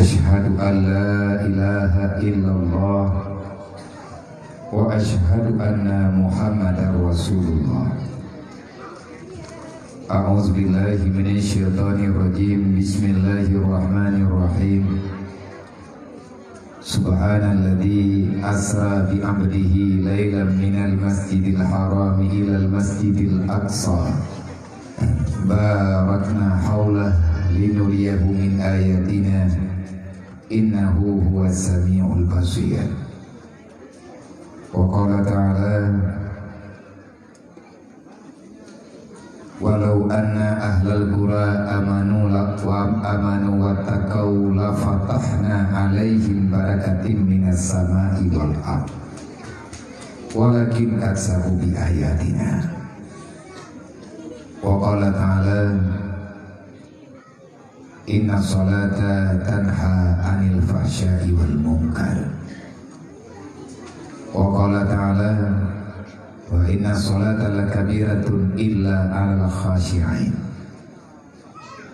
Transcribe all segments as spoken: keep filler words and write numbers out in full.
Asyhadu an la ilaha illallah wa asyhadu anna Muhammadar Rasulullah. A'udzubillahi minasyaitonirrajim. Bismillahirrahmanirrahim. Subhanalladzi asra bi 'abdihi lailan minal masjidil harami ilal masjidil aqsa. Barakna haulahu linuriyahu min ayatina, innahu huwas samiul basir. Wa qala ta'ala, walau anna ahlal qura amanu la, wa amanu wattaqau lafatahna 'alaihim barakatim minas sama'i wal ard. Walakin kadzabu bi ayatina. Wa qala ta'ala, inna salata tanha 'anil fahsya'i wal munkar. Wa qala ta'ala, wa inna salata lakabiratun illa 'alal khasyi'in.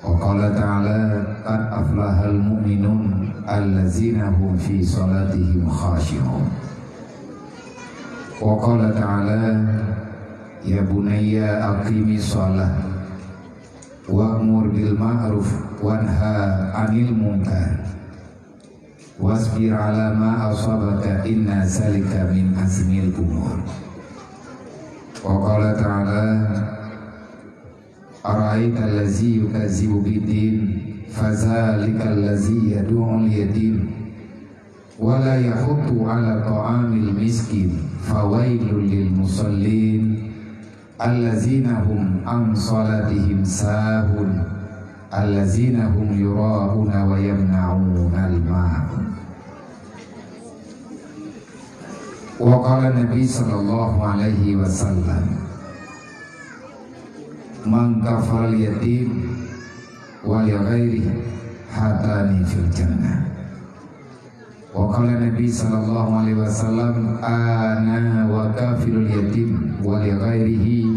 Wa qala ta'ala, qad aflahal mu'minun allazina hum fi salatihim khasyi'un. Wa qala ta'ala, ya bunayya aqimis shalah wa'mur bil ma'ruf wanha 'anil munkar wasbir 'ala ma asabaka inna zalika min azmil umur. Wa qala ta'ala, ara'aital ladzi yukazzibu biddin, fadzalikal ladzi yadu'ul yatim, wa la yahuddu 'ala ta'amil miskin, fawailul lil musallin, allazina hum an salatihim sahun, allazina hum yura'una wa yamna'unal ma'un. Wa qala Nabi sallallahu alaihi wasallam, man kafal yatim wa li ghairihi hatani fil jannah. Wa qala Nabi sallallahu alaihi wasallam, ana wa kafilul yatim wa li ghairihi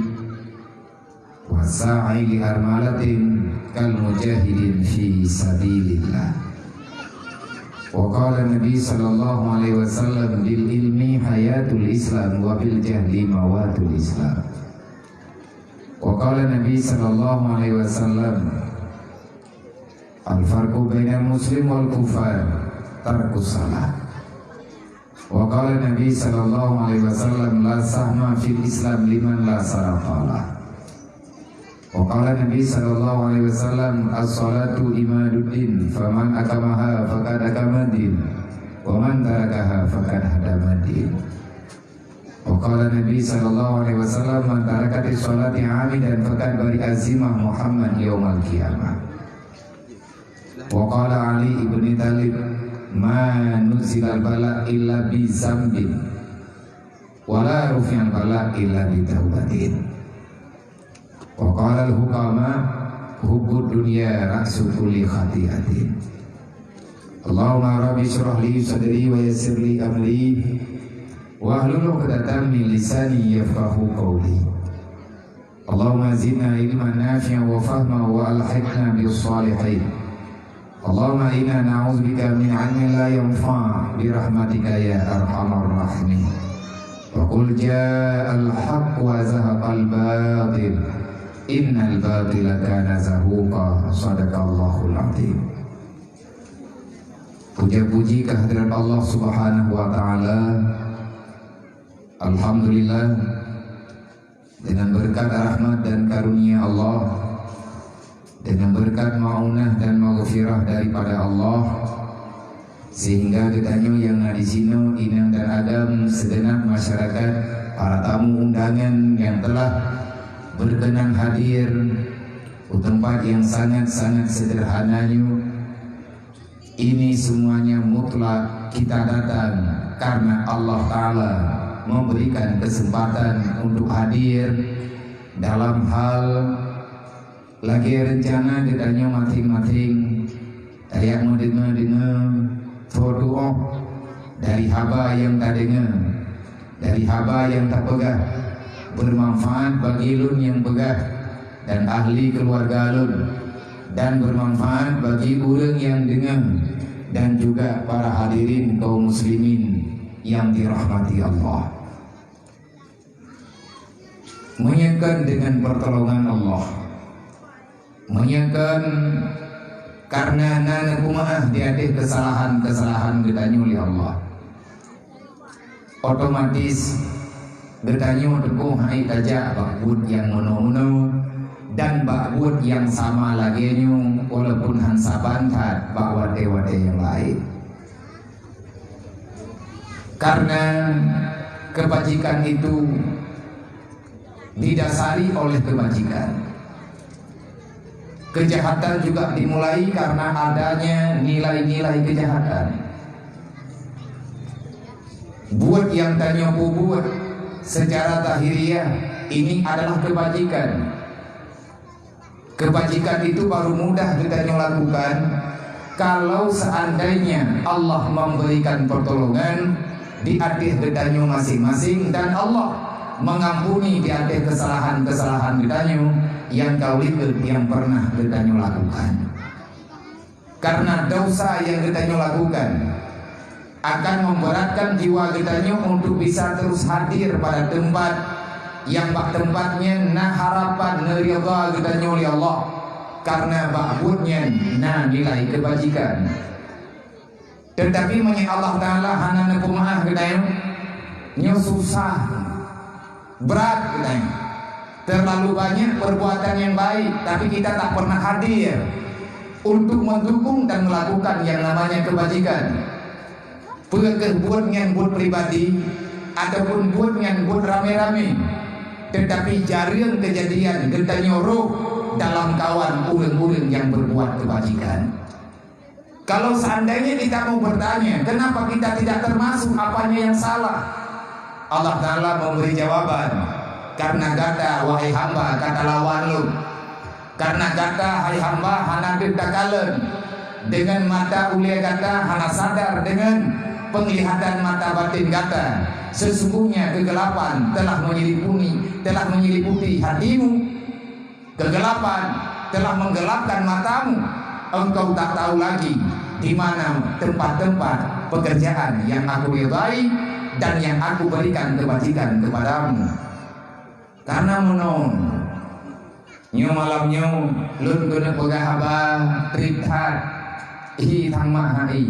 wa sa'i li armalatin kal mujahidin fi sabilillah. Wa qala Nabi sallallahu alaihi wasallam, bil ilmi hayatul Islam wa bil jahli mawatul Islam. Wa qala Nabi sallallahu alaihi wasallam, al farqu bainal muslim wal kufar tarkus salah. Wa qala Nabi sallallahu alaihi wasallam, la sahma fil Islam liman la salata lah. Wa qala Nabi sallallahu alaihi wasallam, as-salatu imaduddin, faman aqamaha faqad aqamaddin, wa man tarakaha faqad hadamaddin. Wa qala Nabi sallallahu alaihi wasallam, man tarakatis salati 'amidan faqad bari'a zimah Muhammad yaumal qiyamah. Wa qala Ali ibn Thalib, ma nuzilal bala illa bi zambin, wa la rufi'al bala illa bi taubatin. Wa qala al hukama, hubbud dunya ra'su kulli khati'atin. Allahumma rabbi shrah li sadri wa yassir li amri, wahlul 'uqdatam min lisani yafqahu qawli. Allahumma zidna ilman nafi'an wa fahma wa alhiqna bis salihin. Allahumma inna na'udzubika min ilmin la yanfa' bi rahmatika ya arhamar rahimin. Wa qul ja'al haqq wa zahaqal batil, innal batila kana zahuqa. Sadaqallahul azim. Puja puji kehadirat Allah Subhanahu wa taala. Alhamdulillah, dengan berkat rahmat dan karunia Allah, dengan berkat maunah dan maghfirah daripada Allah, sehingga geutanyoe nyang na di sinoe, inong dan agam, segenap masyarakat, para tamu undangan yang telah berkenan hadir u tempat yang sangat-sangat sederhana nyoe, ini semuanya mutlak kita datang karena Allah Ta'ala memberikan kesempatan untuk hadir dalam hal lagèe rencana geutanyoe maséng-maséng tajak meudeungoe-deungoe, tho tuoh dari haba nyang tadeungoe, dari haba nyang tapeugah, bermanfaat bagi lôn nyang peugah dan ahli keuluwarga lôn, dan bermanfaat bagi ureuëng nyang deungoe, Dan juga para hadirin kaum muslimin yang dirahmati Allah. Meunyoe kon deungon pertolongan Allah, meunyoe kon karena na neupeumaáh di ateueh keusalahan-keusalahan geutanyoe lé Allah, otomatis geutanyoe teungoh hai tajak bak buet nyang meunoe-meunoe dan bak buet nyang sama lagée nyoe, walaupun han saban that bak watée-watée nyang laén. Karena kebajikan itu didasari oleh kebajikan. Kejahatan juga dimulai karena adanya nilai-nilai kejahatan. Buet nyang tanyoe peubuet secara zahiriah ini adalah kebajikan. Kebajikan itu baru mudah geutanyoe lakukan kalau seandainya Allah memberikan pertolongan di ateueh geutanyoe masing-masing dan Allah mengampuni di ateueh kesalahan-kesalahan geutanyoe nyang ka likot nyang pernah geutanyoe lakukan. Karena dosa nyang geutanyoe lakukan akan memberatkan jiwa geutanyoe untuk bisa terus hadir pada tempat nyang bak tempat nyan na harapan neuridha geutanyoe lé Allah, karena bak buet nyan na nilai kebajikan. Tetapi meunyoe Allah Taala hana neupeumaáh geutanyoe, nyoe susah. Brat geutanyoe. Terlalu banyak perbuatan yang baik, tapi kita tak pernah hadir untuk mendukung dan melakukan yang namanya kebajikan. Peue keuh buet nyan buet pribadi ataupun buet nyan buet ramé-ramé, tetapi jareueng keujadian geutanyoe rôh dalam kawan ureuëng-ureuëng nyang berbuat keubajikan. Kalau seandainya kita mau bertanya, kenapa kita tidak termasuk apanya yang salah? Allah Taala memberi jawaban, "Karena gata, wahai hamba, ka talawan Lôn. Karena gata, hai hamba, hana deuh takalon. Dengan mata ulee gata hana sadar dengan penglihatan mata batin gata. Sesungguhnya kegelapan telah menyeliputi, telah menyeliputi hatimu." Kegelapan telah menggelapkan matamu, engkau tak tahu lagi di mana tempat-tempat pekerjaan yang Aku ridhai dan yang Aku berikan kebajikan kepadamu. Karena meunan, nyoe malam nyoe lôn keuneuk peugah haba treb that, hi thang mak hai.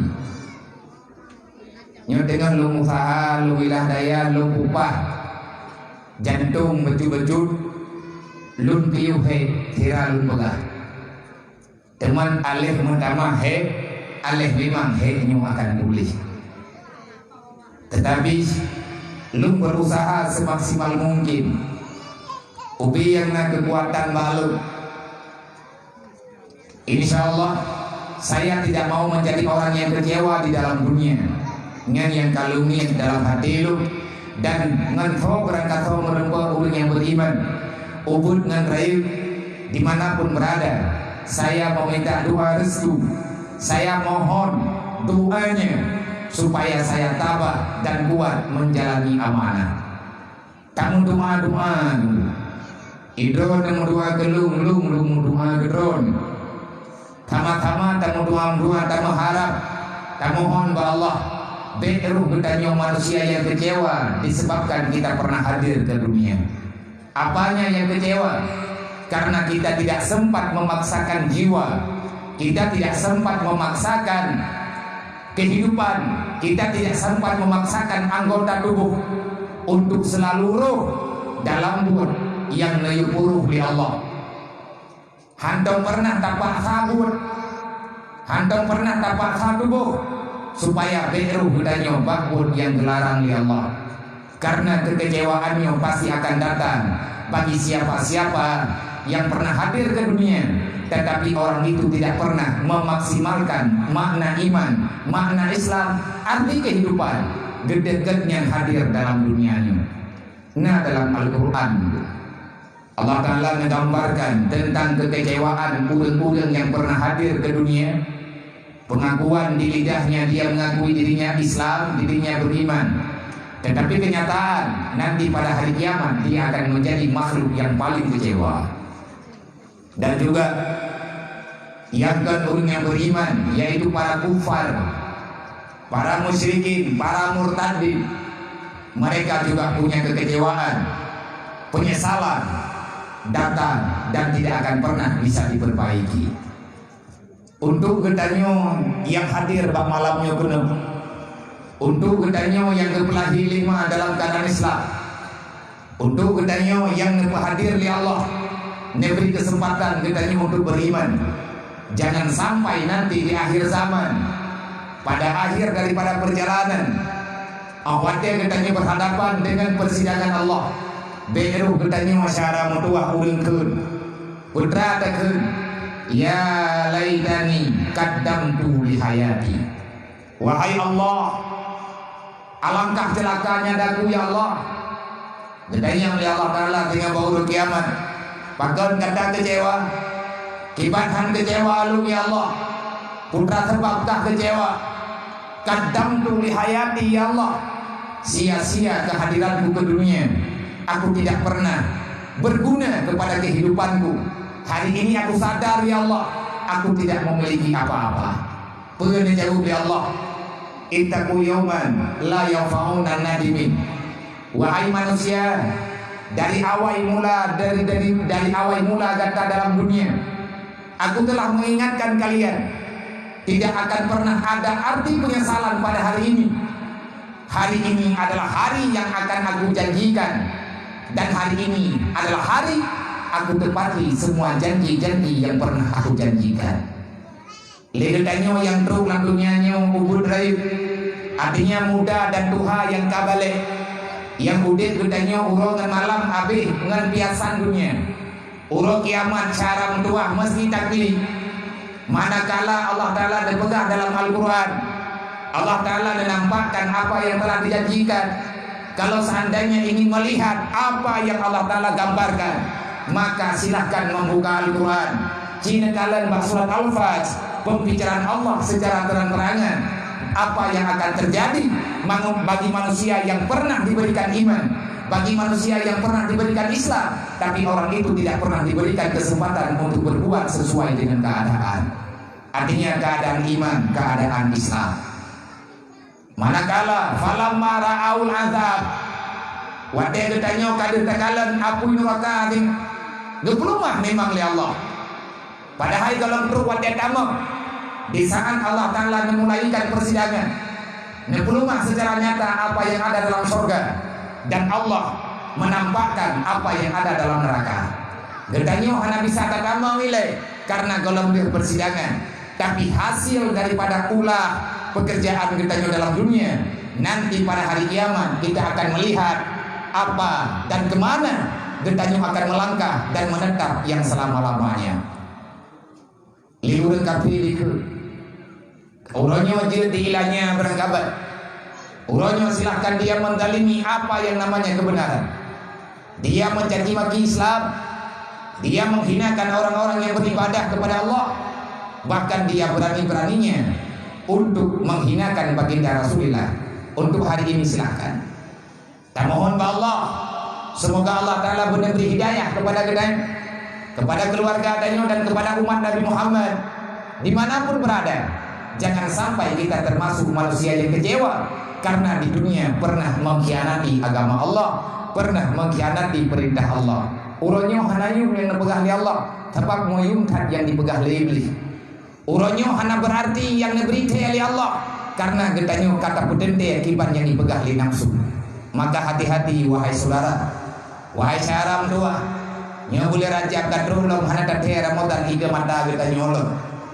Nyoe teungoh lôn usaha, lôn wilah daya, lôn upah. Jantong beujeuet-beujeuet, lôn piôh hék, sira lôn peugah. Teuma aléh meutamah hék, aléh mimang hék nyoe akan puléh. Tetapi, lôn berusaha semaksimal mungkin. Ubé nyang na keukuatan bak lôn. Insya Allah, saya tidak mau menjadi orang yang kecewa di dalam dunia. Nyan nyang ka lôn niet dalam hati lôn, dan ngon soe beurangkat soe meurumpok ureuëng nyang beriman, ubit ngon rayeuk, dimanapun berada, saya meminta doa restu, saya mohon doanya supaya saya tabah dan kuat menjalani amanah. Tameudoa-doa dulu. Idroe tameudoa keu lôn, lôn, lôn meudoa keu droe. Sama-sama tameudoa-doa, tameuharab, tamohon bak Allah, bék roh geutanyoe manusia nyang keucewa disebabkan kita pernah hadir ke dunia. Apanya yang kecewa? Karena kita tidak sempat memaksakan jiwa, kita tidak sempat memaksakan kehidupan, kita tidak sempat memaksakan anggota tubuh untuk selalu roh dalam buet nyang neuyue puruh lé Allah. Hantom pernah tapaksa buet, hantom pernah tapaksa tuboh supaya bék roh geutanyoe bak buet nyang geularang lé Allah. Karena kekecewaan nyoe pasti akan datang bagi siapa-siapa yang pernah hadir ke dunia, tetapi orang itu tidak pernah memaksimalkan makna iman, makna Islam, arti kehidupan. Geudeket nyan hadir dalam dunia nyoe. Na dalam Al-Quran. Allah Ta'ala menggambarkan tentang kekecewaan ureuëng-ureuëng yang pernah hadir ke dunia. Pengakuan di lidahnya, dia mengakui dirinya Islam, dirinya beriman. Tetapi kenyataan, nanti pada hari kiamat, dia akan menjadi makhluk yang paling kecewa. Dan juga Nyang kon ureuëng nyang beriman, yaitu para kufar, para musyrikin, para murtadin, mereka juga punya kekecewaan, penyesalan datang dan tidak akan pernah bisa diperbaiki. Untuk geutanyoe nyang hadir bak malam nyoe keunoe, untuk geutanyoe nyang geupeulahé lé ma dalam keadaan Islam, untuk geutanyoe nyang neupeuhadir lé Allah, neubri keuseumpatan geutanyoe untuk beriman. Jangan sampai nanti di akhir zaman, pada akhir daripada perjalanan, óh watée geutanyoe berhadapan dengan persidangan Allah, bék roh geutanyoe syara meutuwah ureuëng kheun. Peue treuk takheun, "Ya laitani qaddamtu li hayati." Wahai Allah, alangkah ceulakanya daku, ya Allah! Geutanyong lé Allah Taala teungoh bak uroe kiamat, "Pakon gata keucewa? Kiban han keucewa lôn, ya Allah? Peue treuk sabab kah keucewa?" "Qaddamtu li hayati, ya Allah. Sia-sia keuhadiranku keu dunia. Aku tidak pernah berguna kepada kehidupanku. Hari ini aku sadar, ya Allah, aku tidak memiliki apa-apa." Peue neujaweueb lé Allah? "Ittaqu yauman la yanfa'u nadimin." Wahai manusia, dari awai mula, dari, dari, dari awai mula gata dalam dunia, Aku telah mengingatkan kalian, tidak akan pernah ada arti penyesalan pada hari ini. Hari ini adalah hari yang akan Aku janjikan, dan hari ini adalah hari Aku tepati semua janji-janji yang pernah Aku janjikan. Lé geutanyoe nyang trok lam donya nyoe ubit rayeuk, artinya muda dan tuha nyang ka balek, nyang udeb geutanyoe uroe ngon malam abéh ngon piasan donya. Uroe kiamat syara meutuwah meusti takli. Manakala Allah Taala neupeugah dalam Al-Quran, Allah Taala neunampakkan apa yang telah dijanjikan. Kalau seandainya ingin melihat apa yang Allah Taala gambarkan, maka silahkan membuka Al-Quran. Ci neukalon bak surat Al-Fajr, pembicaraan Allah secara terang-terangan. Apa yang akan terjadi manu-, bagi manusia yang pernah diberikan iman, bagi manusia yang pernah diberikan Islam, tapi orang itu tidak pernah diberikan kesempatan untuk berbuat sesuai dengan keadaan. Artinya, keadaan iman, keadaan Islam. Manakala, "Falamma ra'aul azab," watée geutanyoe ka deuh takalon apui nuraka, geupeulumah memang lé Allah. Padahai gohlom trok watée tamong, di saat Allah Taala neumulaikan persidangan, neupeuleumah secara nyata apa yang ada dalam sorga, dan Allah menampakkan apa yang ada dalam neraka. Geutanyoe hana bisa tatamong ilée karena gohlom deuh persidangan, tapi hasil daripada ulah pekerjaan geutanyoe dalam dunia, nanti pada hari kiamat kita akan melihat apa dan ke mana geutanyoe akan melangkah dan menetap yang selama-lamanya. Lé ureuëng kafé dikeue, "Uroe nyoe jeuet diilanya beurangkabat. Uroe nyoe silahkan dia menzalimi apa yang namanya kebenaran. Dia mencaci maki Islam. Dia menghinakan orang-orang yang beribadah kepada Allah. Bahkan dia berani-beraninya untuk menghinakan baginda Rasulullah. Untuk hari ini silahkan." Tamohon bak Allah, semoga Allah Taala beuneuh bri hidayah kepada geutanyoe, kepada keluarga tanyoe, dan kepada umat Nabi Muhammad dimanapun berada. Jangan sampai kita termasuk manusia yang kecewa karena di dunia pernah mengkhianati agama Allah, pernah mengkhianati perintah Allah. Uroe nyoe hana yum nyang neupeugah lé Allah, sabab meuyum that nyang dipeugah lé Iblih. Uroe nyoe hana beurarti nyang neubri thée lé Allah, kareuna geutanyoe ka tapeuteuntée kiban nyang jipeugah lé nafeusu. Maka hati-hati, wahai syedara! Wahai syedara meutuwah! Nyoe buleuen Rajab ka troh lom hana tathée Ramadhan i keu mata geutanyoe lom.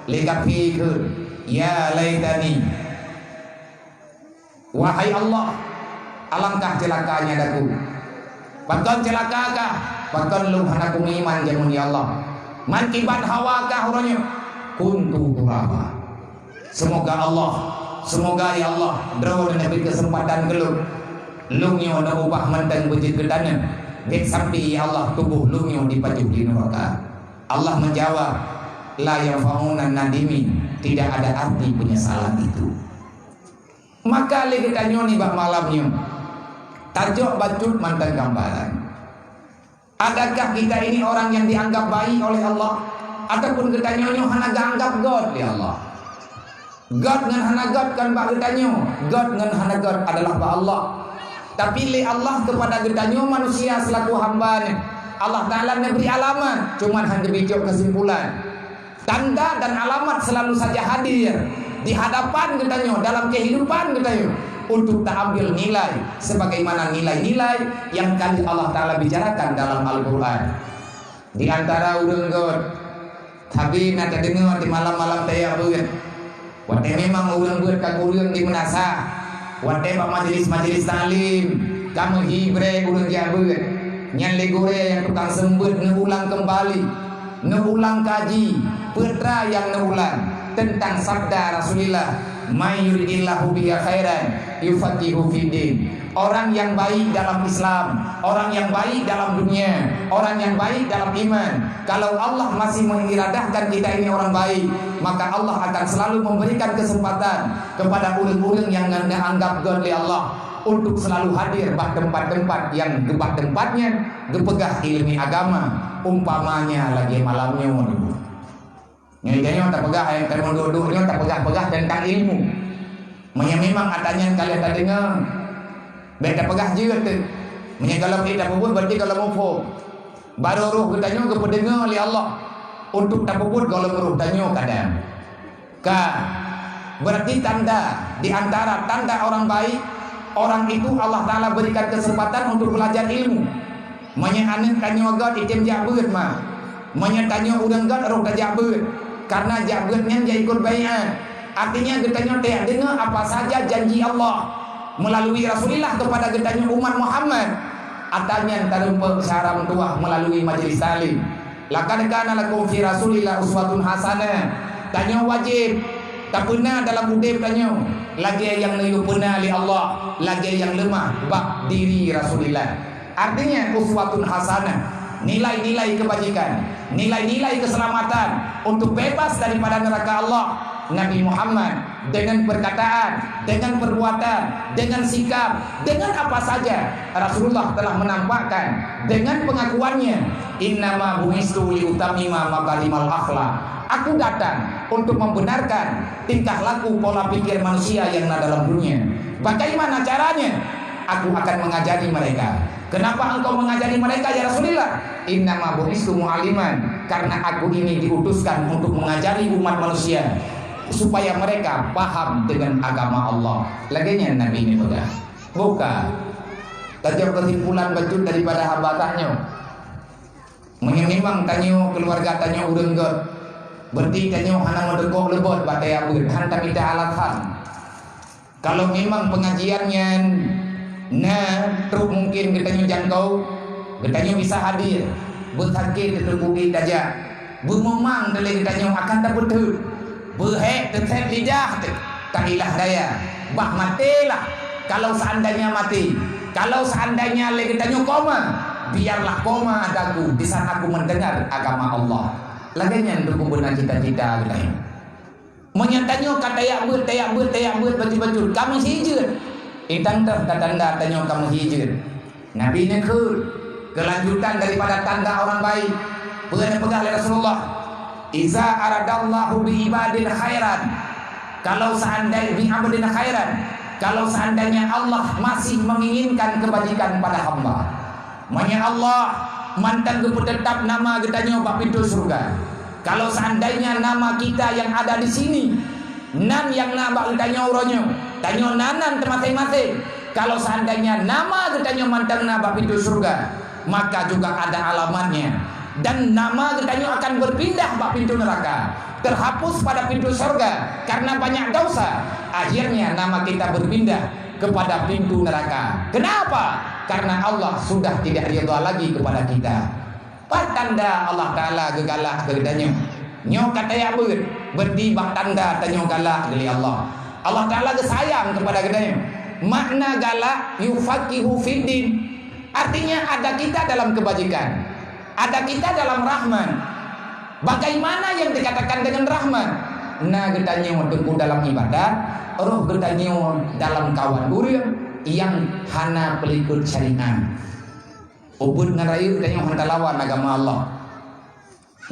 Lé kafé kheun, "Ya laitani!" Wahai Allah, alangkah ceulakanya daku! Pakon ceulaka kah? Pakon lôn hana kumeuiman jameun, ya Allah? Man kiban hawa kah uroe nyoe? Kuntu turaba. Seumoga Allah, seumoga, ya Allah, Droeneuh neubri keuseumpatan keu lôn. Lôn nyoe neuubah mantong beujeuet keu taneuk, bék sampoe, ya Allah, tuboh lôn nyoe jipajoh di nuraka. Allah meujawab, "La yanfa'u nadimin," tidak ada arti penyesalan itu. Maka lé geutanyoe nibak malam nyoe, tajok bacut mantong gambaran. Adakah kita ini orang yang dianggap baik oleh Allah? Ataupun geutanyoe nyoe hana geuanggab göt lé Allah? Göt ngon hana göt kon bak geutanyoe, göt ngon hana göt adalah bak Allah. Tapi lé Allah kepada geutanyoe manusia selaku hamba-Nya, Allah Ta'ala neubri alamat, cuman han geubri cok keusimpulan. Tanda dan alamat selalu saja hadir di hadapan geutanyoe dalam kehidupan geutanyoe untuk taambil nilai sebagaimana nilai-nilai yang kali Allah Ta'ala bicarakan dalam Al-Quran. Di antara ureuëng göt, sabe na tadeungoe di malam-malam tajak beuet. Watée memang ureuëng beuet ka kureueng di meunasah, watée bak majelis-majelis taklim, ka meuhi brée ureuëng jak beuet. Nyan lé gurée nyang tukang seumeubeuet neuulang keumbali, neuulang kaji, peue teuma nyang neuulang teuntang sabda Rasulullah, "May yuridillahu bihi khairan yufaqihu fiddin." Orang yang baik dalam Islam, orang yang baik dalam dunia, orang yang baik dalam iman, kalau Allah masih mengiradahkan kita ini orang baik, maka Allah akan selalu memberikan kesempatan kepada ureuëng-ureuëng nyang na-, anggab göt lé Allah untuk selalu hadir bak tempat-tempat nyang bak tempatnya geupeugah ileumé agama, umpamanya lagée malam nyoe. Nyoe tanyoe tapeugah, eh, tamong duek-duek nyoe tapeugah-peugah teuntang ilmu. Meunyoe memang ata nyan ka lheueh tadeungoe, bék tapeugah jeuet teuh. Meunyoe gohlom ék tapeubuet, berarti gohlom muphom. Barô roh geutanyoe geupeudeungoe lé Allah untuk tapeubuet gohlom roh tanyoe kadang. Ka, berarti tanda di antara tanda orang baik, orang itu Allah Ta'ala berikan kesempatan untuk belajar ilmu. Meunyoe aneuëk tanyoe göt item jak beuet ma. Meunyoe tanyoe ureuëng göt roh tajak beuet, karena jak beuet nyan jak ikot baiat. Artinya geutanyoe tajak deungoe apa saja janji Allah melalui Rasulullah kepada geutanyoe umat Muhammad. Ata nyan tareumpok syara meutuwah melalui majelis taklim. Laqad kana lakum fi Rasulillah uswatun hasanah. Tanyoe wajéb tapeuna dalam udeb tanyoe lagée nyang neuyue peuna lé Allah, lagée nyang leumah bak diri Rasulillah. Artinya uswatun hasanah, nilai-nilai kebajikan, nilai-nilai keselamatan untuk bebas daripada neraka Allah. Nabi Muhammad dengan perkataan, dengan perbuatan, dengan sikap, dengan apa saja Rasulullah telah menampakkan dengan pengakuannya, "Innama bu'istu liutammima makarimal akhlak." Aku datang untuk membenarkan tingkah laku pola pikir manusia yang na dalam dunia. Bagaimana caranya? Aku akan mengajari mereka. Kenapa engkau mengajari mereka, ya Rasulullah? Innama bu'istu mu'alliman, karena aku ini diutuskan untuk mengajari umat manusia supaya mereka paham dengan agama Allah. Lagée nyan Nabi ini peugah. Buka. Tajok kesimpulan bacut daripada haba tanyoe. Meunyoe memang tanyoe keluarga tanyoe ureuëng göt, berarti tanyoe hana meudeukoh leubot bak tajak beuet, han tamita alasan. Kalau memang pengajian nyan na trok mungkin geutanyoe jangkau, geutanyoe bisa hadir, beusakét teuteupue tajak, beumumang lé geutanyoe akan tapeuteuet, beuhék teuthét lidah teuh, ta'ilah daya, bah maté lah. Kalau seandainya mati, kalau seandainya lé geutanyoe koma, biarlah koma daku di saat aku mendengar agama Allah. Lagée nyan teuh beuna cita-cita geutanyoe. Meunyoe tanyoe ka tajak beuet, tajak beuet, tajak beuet bacut-bacut, ka meuhijeuet. Intan teuh ka tanda tanyoe ka meuhijeuet. Nabi neukheun, keulanjutan daripada tanda orang baik. Peue neupeugah lé Rasulullah? "Iza aradallahu bi ibadin khairan." Kalau seandai-, bi abdin khairan. Kalau seandainya Allah masih menginginkan kebajikan pada hamba. Meunyoe Allah mantong geupeuteutap nama geutanyoe bak pintoe syeuruga, kalau seandainya nama kita yang ada di sini, nan nyang na bak geutanyoe uroe nyoe, tanyoe na nan teumaséng-maséng, kalau seandainya nama geutanyoe mantong na bak pintoe syeuruga, maka juga ada alamatnya. Dan nama geutanyoe akan berpindah bak pintoe neuraka, terhapus pada pintoe syeuruga karena banyak dosa. Akhirnya nama kita berpindah kepada pintu neraka. Kenapa? Karena Allah sudah tidak ridha lagi kepada kita. Pat tanda Allah Ta'ala geugalak keu geutanyoe? Nyoe ka tajak beuet, berarti bak tanda tanyoe galak lé Allah. Allah Ta'ala geusayang kepada geutanyoe. Makna galak, yufaqihu fiddin. Artinya ada kita dalam kebajikan. Ada kita dalam rahmat. Bagaimana yang dikatakan dengan rahmat? Na geutanyoe teungku dalam ibadat, roh geutanyoe dalam kawan ureuëng nyang hana peulikot syariat. Ubit ngon rayeuk tanyoe hana talawan agama Allah.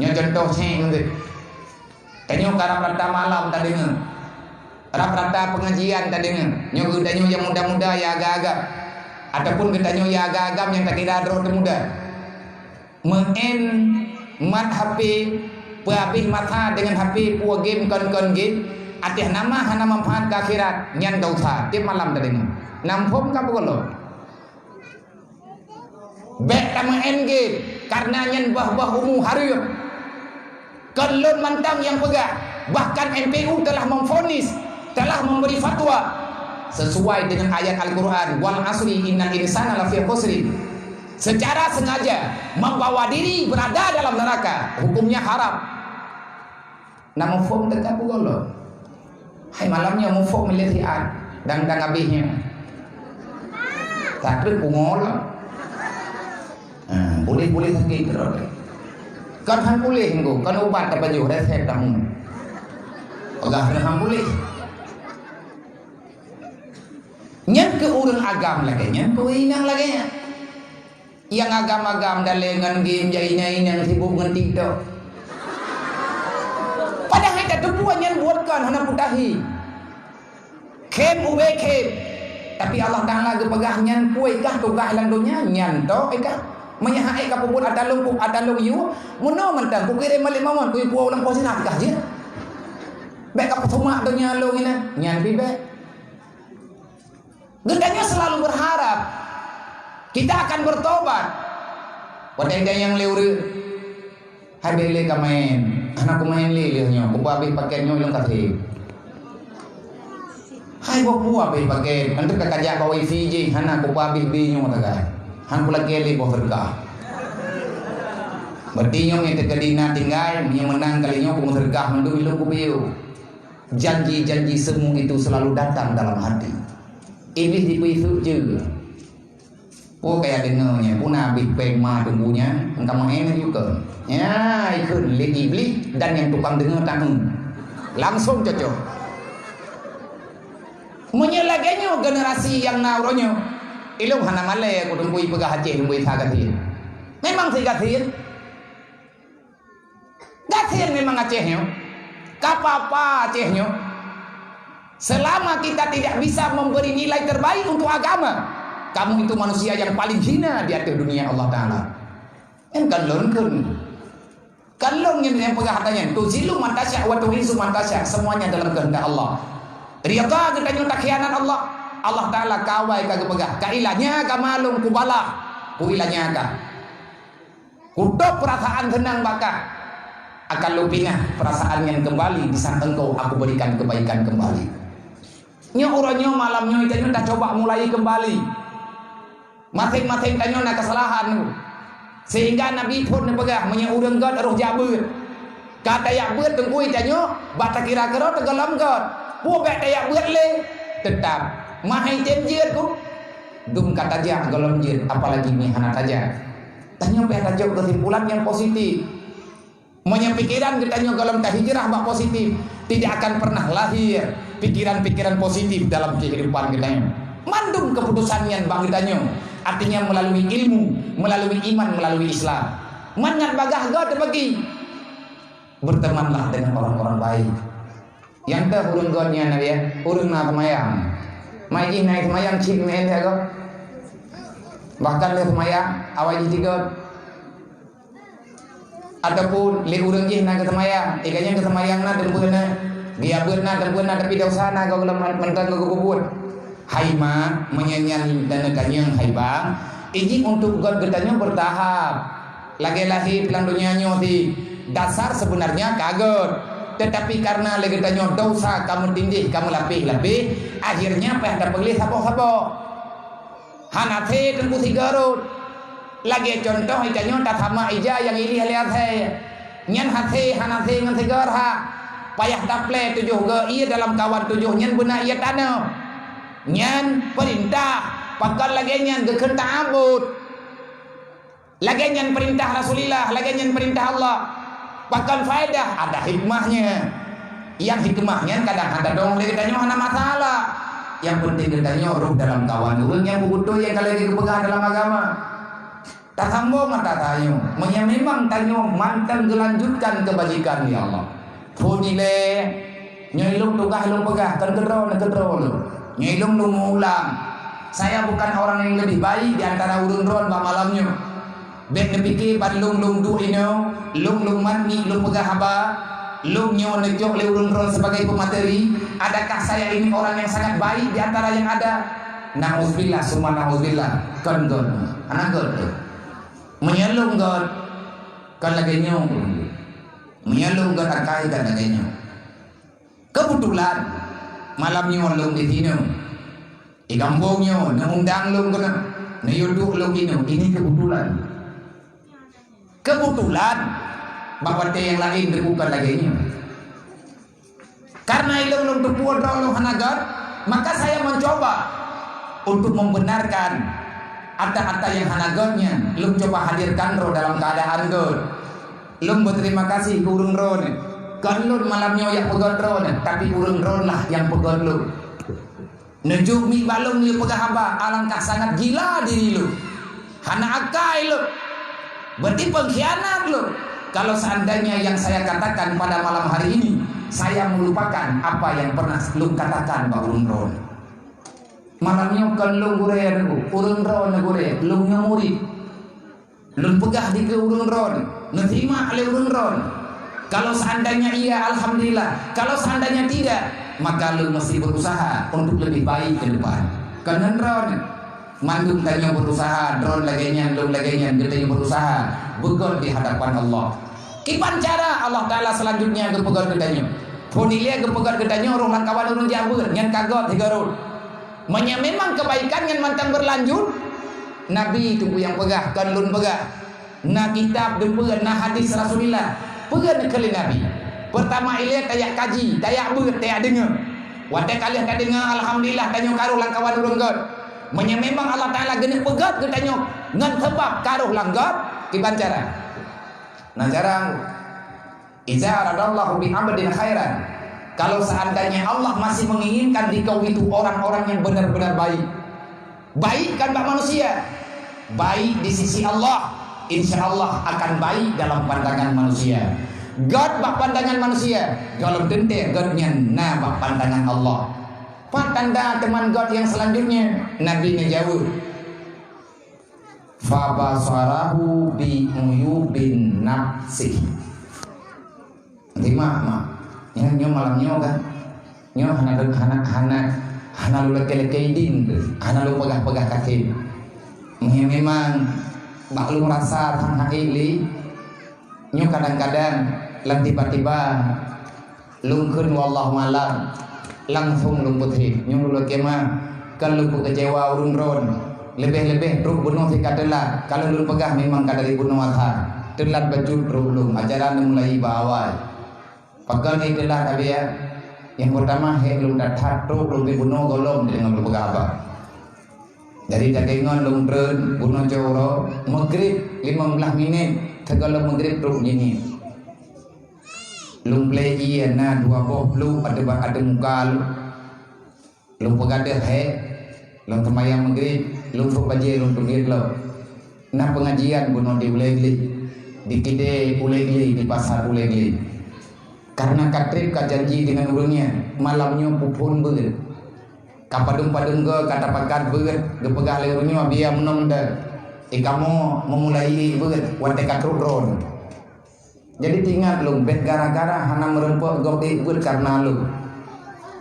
Nyoe contoh syiek meuntri. Tanyoe ka rata-rata malam tadeungoe. Rata-rata pengajian tadeungoe. Nyoe geutanyoe nyang muda-muda nyang agam-agam. Ataupun geutanyoe nyang agam-agam nyang takira droe teuh muda. Meu'en mat H P, peuhabéh masa deungon H P, peue game, kon-kon game, ateueh nama hana manfaat keu akhirat, nyan desya. Tiep malam tadeungoe. Na muphom ka peue gohlom? Bék tameu'en game, kareuna nyan boh-boh umu hareuem. Kon lôn mantong nyang peugah, bahkan M P U telah memvonis, telah memberi fatwa sesuai dengan ayat Al-Quran, "Wal asri innal insana lafi khusrin." Secara sengaja membawa diri berada dalam neraka, hukumnya haram. Na muphom teuka peue gohlom? Hai malam nyoe muphom lé siat, dang-dang habéh nyoe. Takreuk pungo lom. Ha, boleh-boleh sakét keudroe. Kon han puléh engko, kon ubat tapajoh resep tamu. Peugah keuneuk han puléh. Nyan keu ureueng agam lagée nyan, keu inong lagée nyan. Nyang agam-agam dalé ngon game, jak inong-inong sibuk ngon TikTok. Padahai tateupeue nyan buet kon hana peutahi. Khém ubé khém. Tapi Allah Taala geupeugah nyan peue kah tugaih lam donya, nyan tok kah. Meunyoe hana ka peubuet ata lôn, pu-, ata lôn yue, meunoe mantong kukirém balik mamon, kuipuwoe lam poh sinan kah jeuet. Bék ka peusumak donya lôn inan, nyan pih bék. Geutanyoe selalu berharap kita akan bertobat. Watée gayang lé ureuëng, hai bék lé ka main, hana kumain lé lheueh nyoe, kupeugah abéh paket nyoe lôn ka seb. Hai boh peue abéh paket, enteuk ka kajak bak wifi jih, hana kupeugah abéh bi nyoe tagai. Han kulakée lé boh seudeukah. Berarti nyoe nyang teukeudi na tinggai, meunyoe meunang kali nyoe kumeuseudeukah mandum ilôn kupiôh. Janji-janji semu itu selalu datang dalam hati. Iblih jipeusut jeue. Peue kaya deungoe nyan, peue na abéh péng ma teungku nyan, engka maén juga. Ya, ikheun lé Iblih dan nyang tukang deungoe tangieng. Langsung cocok. Meunyoe lagée nyoe generasi nyang na uroe nyoe, ilôn hana malée ku teungku ipeugah Aceh teungku isa gasien. Memang si gasien. Gasien memang Aceh nyoe. Ka apa-apa Aceh nyoe. Selama kita tidak bisa memberi nilai terbaik untuk agama, kamu itu manusia yang paling hina di atas dunia Allah Taala. Kan kalon kan. Kalon yang, yang peugah katanya, "Tuzillu man tasya wa tu'izzu man tasya." Semuanya dalam kehendak Allah. Ridha geutanyoe takhianat Allah, Allah Taala kawai ka geupeugah, "Ka ilanya ka malum kubalah, ku ilanya ka." Kutôb peurasaan seunang bak kah, akan lôn pinah peurasaan nyan keumbali di saat engkau Aku berikan kebaikan keumbali. Nyoe uroe nyoe malam nyoe tanyoe tacoba mulai keumbali. Maséng-maséng tanyoe na keusalahan. Sehingga Nabi phon neupeugah, meunyoe ureuëng gét roh jak beuet. Ka tajak beuet teungku tanyoe, bak takira keudroe teugohlom gét. Peue bék tajak beuet lé? Teutab. Mahai tem jeuet ku. Dum ka tajak gohlom jeuet, apalagi meuhana tajak. Tanyoe payah tajok keusimpulan nyang positif. Meunyoe pikeran geutanyoe gohlom tahijrah bak positif, tidak akan pernah lahir pikeran-pikeran positif dalam kehidupan geutanyoe. Mandum keuputusan nyan bak geutanyoe, artinya melalui ilmu, melalui iman, melalui Islam. Mangat bagah goe teubagi. Bertemanlah dengan orang-orang baik. Nyang teuh ureuëng gét nyan, ya, ureuëng na seumayang. Mai jih na seumayang cit meu'en lé gét. Bahkan lé seumayang awai jih tigét. Ataupun lé ureuëng jih na geuseumayang, ié ka nyan geuseumayang na teumpeue na, geujak beuet na teumpeue na, tapi desya na gohlom mantong geupeubeuet. Hai ma, meunyoe nyan dan tanyong hai bang, izin untuk gét geutanyoe beutahap. Lagée lahé lam donya nyoe si dasar sebenarnya ka gét, tetapi karena lé geutanyoe desya ka meutindéh ka meulapéh-lapéh, akhirnya payah tapeugléh saboh-saboh. Hana thé teungku sigoe rot. Lagée cuntoh geutanyoe tasama ija nyang ilih lé asée. Nyan hasé hana thé ngon sigoe rhah. Payah taplé tujoh goe ié dalam kawan tujoh nyan beuna ié tanoh. Nyan peurintah, pakon lagée nyan geukheun ta'abud. Lagée nyan peurintah Rasulillah, lagée nyan peurintah Allah. Pakon faedah? Ada hikmahnya. Nyang hikmah nyan kadang hana dong lé geutanyoe hana masalah. Nyang penting geutanyoe roh dalam kawan ureuëng nyang beubeutôi nyang ka lagée geupeugah dalam agama. Tasambong mata tanyoe, meunyoe memang tanyoe mantong geulanjutkan keubajikan, ya Allah. Phon ilée, nyoe ilông tugaih lông peugah, kon keudroe, keudroe lông. Nyoe ilông lông meuulang. Saya bukan orang yang lebih baik di antara ureuëng droen bak malam nyoe. Bék neupike ban lông-lông duek inoe, lông-lông mat ngiek lông peugah haba, lông nyoe neucok lé ureuëng droen sebagai peumateri. Adakah saya ini orang yang sangat baik di antara yang ada? Nauzubillah, summa nauzubillah. Kon gét. Hana gét teuh. Meunyoe lông gét, kon lagée nyoe. Meunyoe lông gét akai, kon lagée nyoe. Keubeutulan, malam nyoe lông di sinoe. Di gampông nyoe, neuundang lông keunoe, neuyue duek lông inoe. Ini keubeutulan. Keubeutulan, bak watée nyang laén bukan lagée nyoe. Karena ilông lông teupeue droe lông hana gét, maka saya mencoba untuk membenarkan ata-ata nyang hana gét nyan, lông coba hadirkan droe dalam keadaan gét. Lông berterima kasih keu ureuëng droeneuh. Kon lôn malam nyoe nyang peugét droeneuh, tapi ureuëng droeneuh lah nyang peugét lông. Neujok miet bak lông lé peugah haba, alangkah sangat gila diri lông. Hana akai lông. Berarti pengkhianat lông. Kalau seandainya yang saya katakan pada malam hari ini, saya melupakan apa yang pernah lông katakan bak ureuëng droeneuh. Malam nyoe kon lông gurée, ureuëng droeneuh gurée, lông nyoe murit. Lôn peugah dikeue ureuëng droen, neuteurimong lé ureuëng droen. Kalau seandainya iya, alhamdulillah. Kalau seandainya tidak, maka lôn mesti berusaha untuk lebih baik ke depan. Keunan droen, mandum tanyoe berusaha, droen lagée nyan, lôn lagée nyan, geutanyoe berusaha beugét di hadapan Allah. Kiban cara Allah Taala selanjutnya geupeugét geutanyoe. Phon ilée geupeugét geutanyoe roh lam kawan ureuëng jak beuet, nyan ka gét sigoe rot. Meunyoe memang keubaikan nyan mantong beulanjut, Nabi teungku nyang peugah, kon lôn peugah. Na kitab deungon na hadis Rasulullah. Peugah keu lé Nabi. Peurtama ilée tajak kaji, tajak beuet, tajak deungoe. Watée ka lheueh tadeungoe, alhamdulillah, tanyoe ka roh lam kawan ureuëng gét. Meunyoe memang Allah Taala geuneuk peugét geutanyoe ngon sabab ka roh lam gét, kiban cara? Na cara. Iza aradallahu bi abdin khairan, kalau seandainya Allah masih menginginkan di kaum itu orang-orang yang benar-benar baik, baik kan bak manusia, baik di sisi Allah, insya Allah akan baik dalam pandangan manusia. Gét bak pandangan manusia, golom teuntée gét nyan na bak pandangan Allah. Pat tanda teuma gét nyang selanjutnya? Nabi neujaweueb, "Fabasarahu bi uyubin nafsih." Terima, mak. Nyoe, nyoe malam nyoe kan. Nyoe hana, hana, hana, hana lôn lakée-lakée idin tu. Hana lôn peugah-peugah kaseb. Nyoe memang bak lôn rasa sang hai lé. Nyoe kadang-kadang lam tiba-tiba lôn kheun wallahu alam, langsung lôn peutrép. Nyoe lôn lakée ma, kon lôn peukeucewa ureuëng droen. Leubeh-leubeh trok bunoe si ka teulat. Kalau lôn peugah memang ka dari bunoe asai. Teulat bacut trok lôn, acara neumulai bak awai. Pakon hé teulat, Abi, ya? Nyang peurtama, hék lôn that-that trok lôn pih bunoe gohlom deungon lôn peugah haba. Jadi, takeungon lôn treun bunoe cot uroe, meugrib limong blaih minét, sigohlom meugrib trok jih ngieng. Lôn plée ié na dua boh pluek ateueh ba-, ateueh muka lôn. Lôn peugadôh hék, lôn seumayang meugrib, lôn sôk bajée lôn teubiet lom. Na peungajian bunoe di Ulée Glé, di kidée Ulée Glé, di pasar Ulée Glé. Kareuna ka trép ka janji deungon ureuëng nyan, malam nyoe peuphon beuet. Ka padum-padum goe ka tapakat beuet, geupeugah lé ureuëng nyoe, "Biya meunoe meudan, i kamoe meumulai ié beuet watée ka trok droeneuh." Jadi teuingat lôn, bék gara-gara hana meureumpok gob ék beuet kareuna lôn.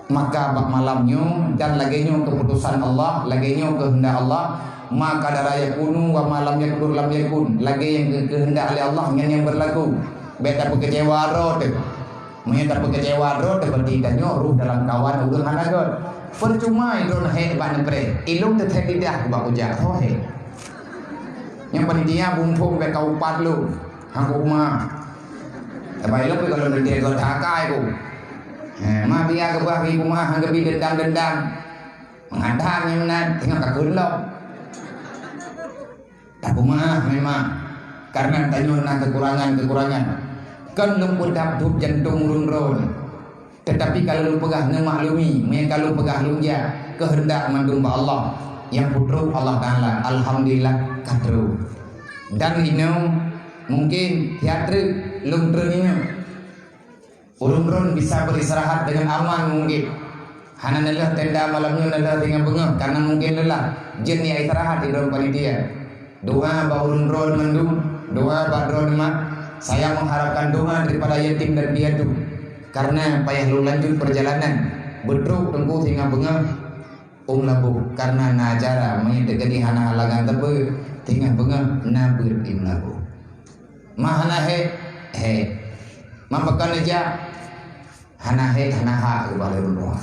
Maka bak malam nyoe dan lagée nyoe keuputosan Allah, lagée nyoe keuheundak Allah, ma qadara yakunu wa ma lam yaqdur lam yakun. Lagée nyang geu-, keuheundak lé Allah nyan nyang beurlaku. Bék tapeukeucewa droe teuh. Meunyoe tapeukeucewa droe teuh, berarti tanyoe roh dalam kawan ureuëng hana gét. Percuma droeneuh hék bak neupreh, ilông teuthét lidah bak kujak, ho hék. Nyang panitia bumbong bék ka upat lôn. Hang ku uma. Tapi lôn pih kalau nanti gét that akai ku. Eh, ma biya geupeugah bak uma hang geubi dendam-dendam. Meugadang nyang nan teungoh ka kheun lom. Tapeumaah memang, kareuna tanyoe na keukurangan-keukurangan. Kon lôn peudap dub jantông ureuëng droen. Teutapi ka lôn peugah neumaklumi, meunyoe ka lôn peugah lôn jak, keuheundak mandum bak Allah. Nyang peutrok Allah Taala, alhamdulillah, ka trok. Dan inoe mungkin siat treuk lôn treun inoe. Ureuëng droen bisa beristirahat dengan aman mungkin. Hana neulheueh tenda malam nyoe, neulheueh singoh beungoh karena mungkin lelah. Jeuet istirahat di droen panitia. Doa bak ureuëng droen mandum, doa bak droen mak. Saya mengharapkan doa daripada yatim dan piatu. Karena payah lôn lanjut perjalanan. Beutrok teungku singoh beungoh. Ôn laboh, karena na acara, meunyoe teukeudi hana halangan teupeu, teungoh beungoh na beuet di meulaboh. Ma hana hék, hék. Ma pakon neujak, hana hék, hana hak, ubak lé ureuëng tuha.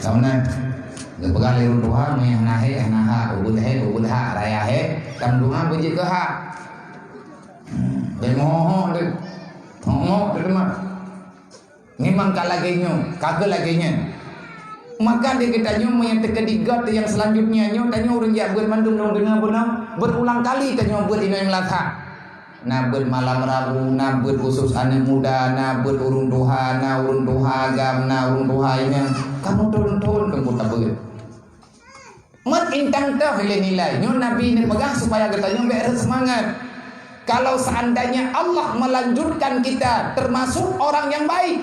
Sama na, geupeugah lé ureuëng tuha, meunyoe hana hék, hana hak, ubeuet hék, ubeuet hak, raya hék, tam doa beujeuet keu hak. Hmm, bèk meuhok deh. Hok-hok deh teuma. Memang ka lagèe nyoe, ka keuh lagèe nyan. Maka di geutanyoe meunyoe teukeudi göt nyang seulanjutnya nyoe, tanyoe ureuëng jak beuet mandum lôn deungoe beunang, berulang kali tanyoe beuet inoe meulakat. Na beuet malam Rabu, na beuet khusus aneuk muda, na beuet ureuëng tuha, na ureuëng tuha agam, na ureuëng tuha inong. Kamoe thon-thon teungku tabeuet. Meuet intan toh ilée nilai. Nyoe Nabi neupeugah supaya geutanyoe bèk rhot seumangat. Kalau seandainya Allah melanjutkan kita termasuk orang yang baik,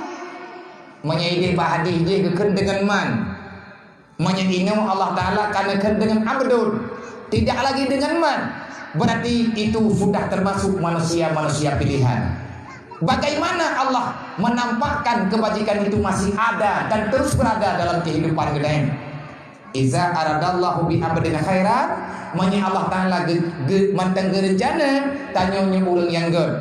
meunyoe idéh bak hadis jih geukheun deungon man. Meunyoe inoe Allah Taala ka neukheun deungon abdun, tidak lagi deungon man. Berarti itu sudah termasuk manusia-manusia pilihan. Bagaimana Allah menampakkan kebajikan itu masih ada dan terus berada dalam kehidupan geutanyoe? Iza aradallahu bi abdin khairan, meunyoe Allah Taala ge-, ge-, mantong geureuncana tanyoe nyoe ureuëng nyang göt,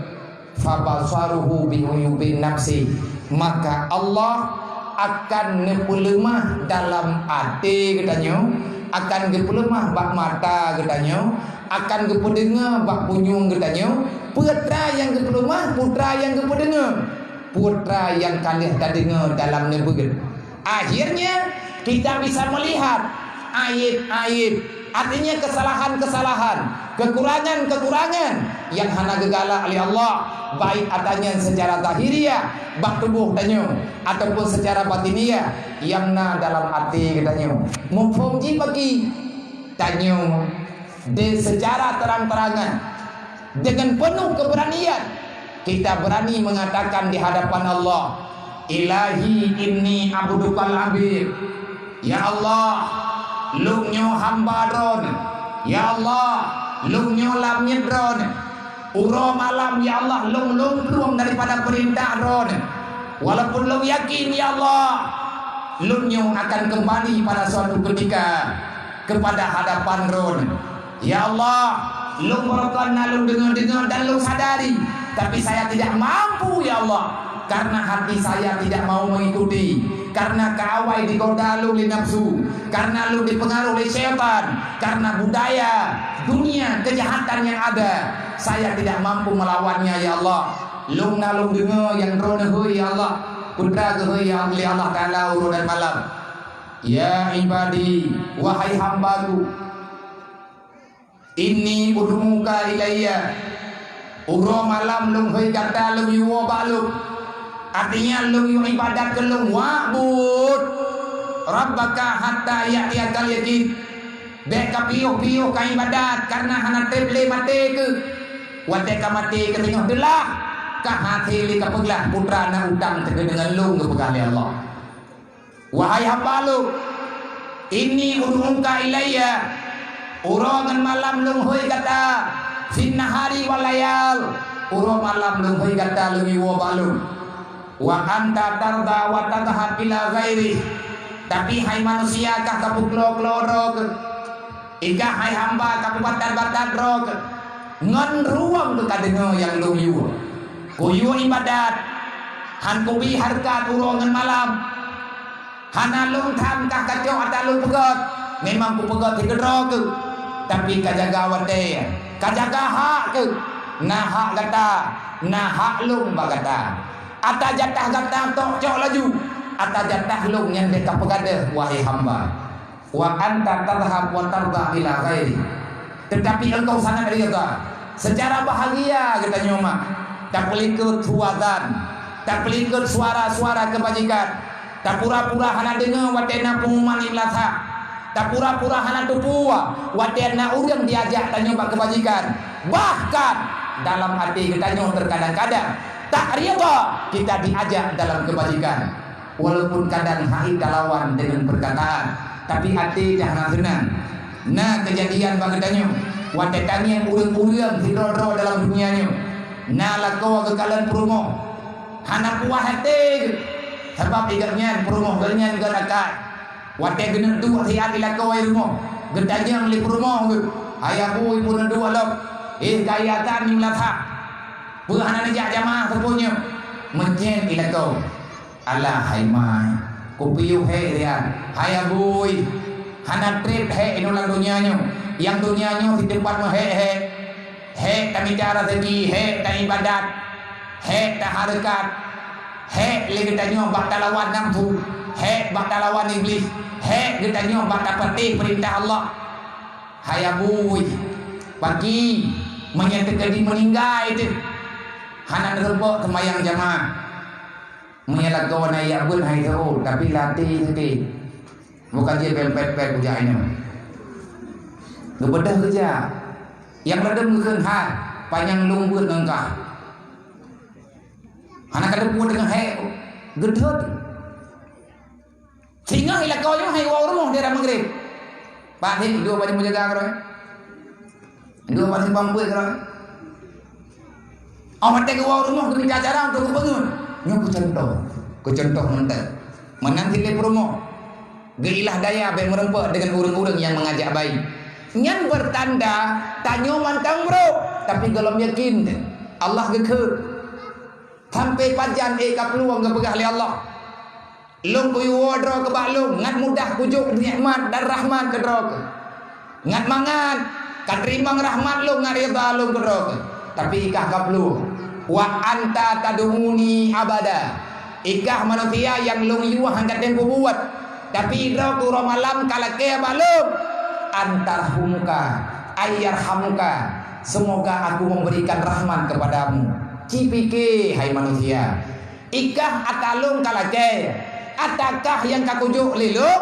fabasaruhu bi uyubin nafsi, maka Allah akan neupeuleumah dalam até geutanyoe, akan geupeuleumah bak mata geutanyoe, akan geupeudeungoe bak punyueng geutanyoe, peue tra nyang geupeuleumah, peue tra nyang geupeudeungoe, peue tra nyang ka lheueh tadeungoe dalam neubeuet. Akhirnya, kita bisa melihat aib-aib, artinya kesalahan-kesalahan, kekurangan-kekurangan yang hana geugalak lé Allah, baik atanyan secara zahiriah bak tuboh tanyoe ataupun secara batiniah nyang na dalam até geutanyoe. Muphom jih bagi tanyoe di secara terang-terangan. Dengan penuh keberanian, kita berani mengatakan di hadapan Allah, "Ilahi inni abdukal abid." Ya Allah, lôn nyoe hamba Droeneuh. Ya Allah, lôn nyoe lamiet Droeneuh. Uroe malam, ya Allah, lôn lôn plueng daripada peurintah Droeneuh. Walaupun lôn yakin, ya Allah, lôn nyoe akan kembali pada suatu ketika kepada hadapan Droeneuh. Ya Allah, lôn barokon na lôn deungoe-deungoe dan lôn sadari, tapi saya tidak mampu, ya Allah, karena hati saya tidak mau mengikuti, karena keuawai digoda lôn lé nafsu, karena lôn dipengaruh lé syaitan, karena budaya dunia kejahatan yang ada, saya tidak mampu melawannya, ya Allah. Lôn na lôn deungoe nyang Droeneuh hôi, ya Allah, peue tra geuhôi, ya Allah, lé Allah Taala uroe dan malam. Ya ibadi, wahai hamba-Ku, inni ud'uka ilayya. Uroe malam lôn hôi gata lôn yue woe bak lôn. Artinya lôn yue ibadat keu lôn, wa'bud rabbaka hatta ya'tiyakal yaqin. Bèk ka piôh-piôh ka ibadat, karena hana trép lé maté keuh. Watèe ka maté keuh teungoh teulah, ka maté lé ka peuglah peue tra na utang teuh deungon lôn geupeugah lé Allah. Wahai hamba lôn, inni ud'uka ilayya, uroe ngon malam lôn hôi gata, fin nahari wal layal, uroe malam lôn hôi gata lôn yue woe bak lôn. Wa anta tarda wa tadhhab ila ghairi, tapi hai manusia kah ka peuklo-klo droe keuh. Ikah hai hamba ka peubatat-batat droe keuh, ngon ruwong keuh ka deungoe nyang lôn yue. Kuyue ibadat, han kubi hareukat uroe ngon malam. Hana lôn tham kah kacok ata lôn peugöt, memang kupeugöt sigoe droe keuh. Tapi ka jaga watèe, ka jaga hak keuh. Na hak gata, na hak lôn bak gata. Ata jatah gata tok cok laju, ata jatah lôn nyan bèk ka peugadôh, wahai hamba. Wa anta tadhhab wa tarda ila ghairi. Tetapi engkau sangat rida, secara bahagia geutanyoe mak, tapeulikot suazan, tapeulikot suara-suara keubajikan, tapura-pura hana deungoe watèe na peungumuman imlasa, Tapura-pura hana teupeue watée na ureuëng diajak tanyoe bak keubajikan. Bahkan dalam até geutanyoe teukadang-kadang tak rida kita diajak dalam keubajikan. Walaupun kadang hai talawan deungon peurkataan, tapi até dah hana seunang. Na keujadian bak geutanyoe, watée tangieng ureuëng-ureuëng sidroe-droe dalam dunia nyoe, na lakoe geukalon peurumoh. Hana puas até geuh, sabab i gobnyan peurumoh gobnyan geuh rakai. Watée geuneuk duek siat i lakoe rumoh, geutanyong lé peurumoh geuh, "Hai Abu, peue neuduek lom? Eh, kaya that ni meulathah. Peue hana neujak jamaah saboh nyoe?" Meucen i lakoe. "Alah, hai mai, kupiôh hék rian. Hai Abu, hana treb hék inoe lam donya nyoe. Nyang donya nyoe siteumpat meuhék-hék. Hék tamita raseuki, hék taibadat, hék tahareukat, hék lé geutanyoe bak talawan nafsu, hék bak talawan Iblih, hék geutanyoe bak tapatéh peurintah Allah." "Hai Abu, paki, meunyoe teukeudi meuninggai teuh, hana neureumpok seumayang jamaah." Meunyoe lagoe na yak beuet hai teuôt, tapi lam até sakét. Bukan jih pempet-pet kujak inong. Geubeudôh keujak. Nyang ladôm geukheun hai, panyang lôn beuet ngon kah. Hana ka teupeue teungoh hék, geudhôt. Singoh i lakoe nyoe hai woe u rumoh daerah Maghrib. Pak Hik, dua banyak menjaga kau. Dua banyak bang buet kau. Awak tengok woe u rumoh geumita cara untuk geupeungeut. Nyoe keucuntoh. Keucuntoh mantap. Meunan silée peurumoh. Geuilah daya bék meureumpok deungon ureuëng-ureuëng nyang meungajak bayi. Nyan beurtanda tanyoe mantong brok, tapi gohlom yakin Allah geukheun. Sampai pajan ék ka peuluwang geupeugah lé Allah. Lôn kuyue droe keu bak lôn, ngat mudah kujok nikmat dan rahmat keu droe keuh. Ngat mangat, ka teurimong rahmat lôn ngat ridha lôn keu droe keuh. Tapi ikah ka peuluwang. Wa anta tad'uni abada. Ikah manusia nyang lôn yue han ka tem peubuet. Tapi droe keuh uroe malam ka lakée bak lôn. Antarhumuka, ayyarhamuka. Semoga aku memberikan rahmat kepadamu. Ci pike, hai manusia. Ikah ata lôn ka lakée, ata kah nyang ka kujok lé lôn?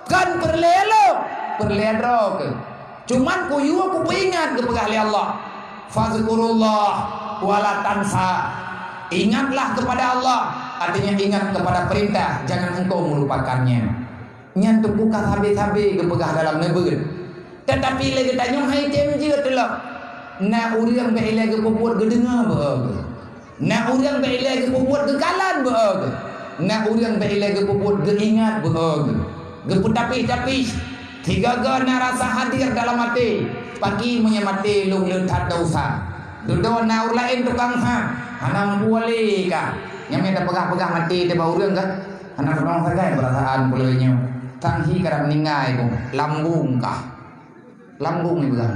Kon peureulée lôn, peureulée droe keuh. Cuman kuyue kupeuingat geupeugah lé Allah, "Fazkurullah wa la tansa." Ingatlah kepada Allah, artinya ingat kepada perintah, jangan engkau melupakannya. Nyan teupeu ka sabe-sabe geupeugah dalam neubeuet. Teutapi lé geutanyoe hai tem jeuet lom. Na ureuëng bék ilée geupeubuet geudeungoe beu-o geuh. Na ureuëng bék ilée geupeubuet geukalon beu-o geuh. Na ureuëng bék ilée geupeubuet geuingat beu-o geuh. Geupeutapih-tapih, sigoe-goe na rasa hadir dalam até, paki meunyoe maté lôn le that desya. Dudoe na ureuëng laén tukang sa, hana meupuléh ka. Nyang mita peugah-peugah maté teuh bak ureuëng ka. Hana keunong sagai peurasaan pulo nyoe. Tang hi karab meuninggai kong, lambung kah. Lambung ipeugah.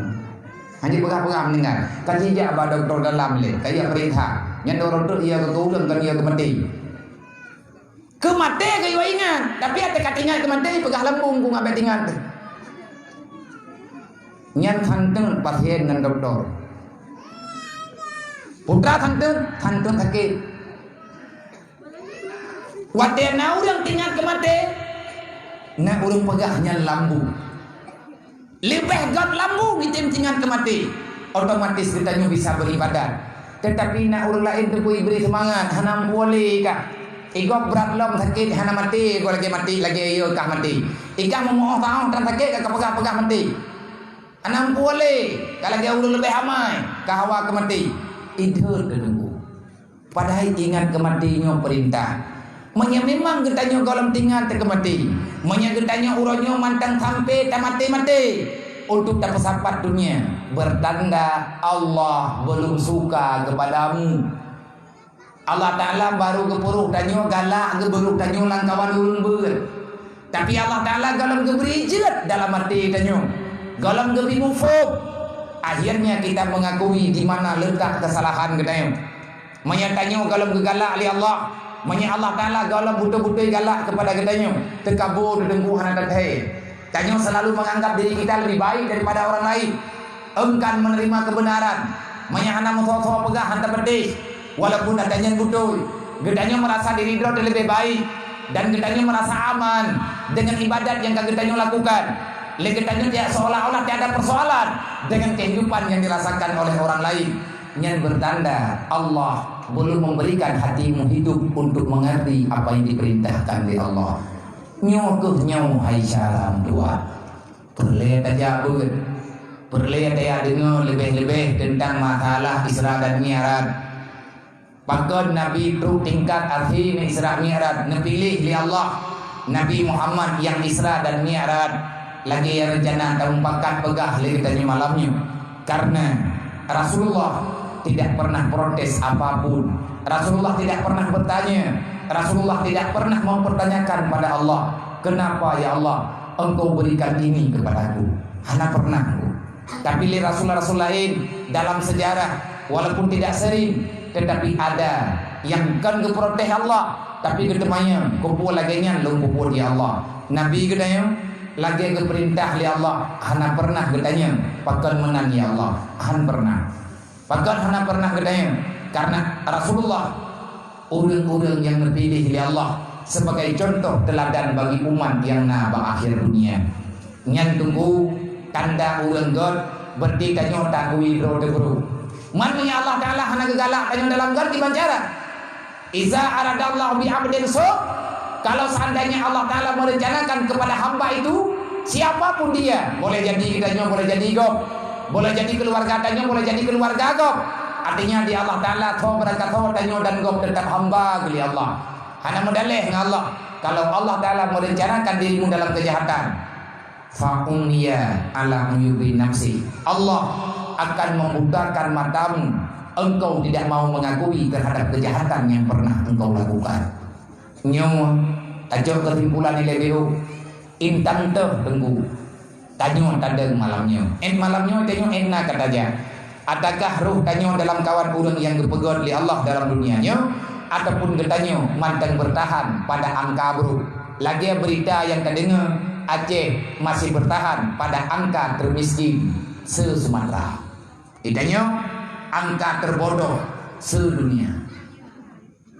Hana jipeugah-peugah meuninggai. Ka jijak bak dokto dalam lé, ka ijak peuriksa. Nyan dokto iya keu ureuëng kon iya keu maté. Keu maté ka iwa ingat, tapi até ka ingat keu maté, peugah lambung kong abet ingat. Nyan santeun pasien ngon dokto. Putra santeun, santeun sakét. Watée na ureuëng teuingat keu maté, na ureuëng peugah nyan lambung. Leubeh gét lambung item teuingat keu maté, otomatis geutanyoe bisa beuribadat. Teutapi na ureuëng laén teupeu ibri seumangat, hana meupuléh kah. Igob brat lom sakét, hana maté, goe lagée maté, lagée yue kah maté. Ikah meumeuoh-taoh tan sakét ka peugah-peugah maté. Hana meupuléh, ka lagée ureuëng leubeh amai, ka hawa keu maté. Idhôt keu teungku. Padahai ingat keu maté nyoe peurintah. Meunyoe memang geutanyoe gohlom teuingat keu maté, meunyoe geutanyoe uroe nyoe mantong sampai tamaté-maté untuk tapeusapat dunia, beurtanda Allah belum suka keupadamu. Allah Ta'ala barô geupeurôh tanyoe galak geubeurôh tanyoe lam kawan ureuëng beuet. Tapi Allah Ta'ala gohlom geubri jeuet dalam até tanyoe. Gohlom geubri muphom. Akhirnya kita mengakui di mana letak kesalahan geutanyoe. Meunyoe tanyoe gohlom geugalak lé Allah, meunyoe Allah Ta'ala gohlom beutôi-beutôi galak keupada geutanyoe, teukabu teuteuengku hana teuthée. Tanyoe selalu menganggap diri kita lebih baik daripada orang lain. Enggan menerima kebenaran. Meunyoe hana meusoe-soe peugah hana teupeudeh, walaupun ata nyan beutôi, geutanyoe merasa diri droe leubeh baik. Dan geutanyoe merasa aman dengan ibadat yang ka geutanyoe lakukan. Lé geutanyoe tidak seolah-olah tiada persoalan dengan kehidupan yang dirasakan oleh orang lain. Nyan bertanda Allah belum memberikan hatimu hidup untuk mengerti apa yang diperintahkan oleh Allah. Nyoe kheueh nyoe hai syedara dua. Peureulée tajak beuet, peureulée tajak deungoe leubeh-leubeh teuntang masalah Isra dan Mi'raj. Pakon Nabi trok tingkat akhé Isra Mi'raj, neupiléh lé Allah Nabi Muhammad nyang Isra dan Mi'raj, lagée nyang rencana tamupakat peugah lé geutanyoe malam nyoe. Karena Rasulullah tidak pernah protes apapun. Rasulullah tidak pernah bertanya. Rasulullah tidak pernah mempertanyakan pada Allah, "Kenapa ya Allah Engkau berikan ini kepadaku?" Hana pernah. Tapi lé rasul-rasul laén dalam sejarah, walaupun tidak sering, tetapi ada nyang kon geuprotes Allah, tapi geuteumanyong, "Keupeue lagée nyan lôn peubuet ya Allah?" Nabi geutanyoe lagée geupeurintah lé Allah, hana pernah geutanyong, "Pakon meunan ya Allah?" Han pernah. Pakon hana pernah geutanyong? Karena Rasulullah ureuëng-ureuëng nyang neupiléh lé Allah sebagai contoh teuladan bagi umat nyang na bak akhé dunia. Nyan teungku tanda ureuëng göt, berarti tanyoe takui droe teuh. Man meunyoe Allah Taala hana geugalak tanyoe dalam göt, kiban cara? "Iza aradallahu bi abdin su'," kalau seandainya Allah Taala merencanakan kepada hamba itu, siapapun dia, boleh jadi geutanyoe, boleh jadi gob, boleh jadi keluarga tanyoe, boleh jadi keluarga gob. Artinya di Allah Taala tho beurangkat tho tanyoe dan gob tetap hamba geuh lé Allah. Hana meudaléh ngon Allah. Kalau Allah Taala merencanakan dirimu dalam kejahatan, "Fa umya ala uyubi nafsi." Allah akan membutakan matamu, engkau tidak mau mengakui terhadap kejahatan yang pernah engkau lakukan. Nyoe, tajok kesimpulan ilée biru, intan teuh teungku. Tanyoe tadeng malam nyoe. Ét malam nyoe tanyoe ét na ka tajak. Adakah roh tanyoe dalam kawan ureuëng nyang geupeugét lé Allah dalam dunia nyoe, ataupun geutanyoe mantong bertahan pada angka brok? Lagée berita nyang tadeungoe, Aceh masih bertahan pada angka termiskin se-Sumatera. Geutanyoe angka terbodoh se-dunia.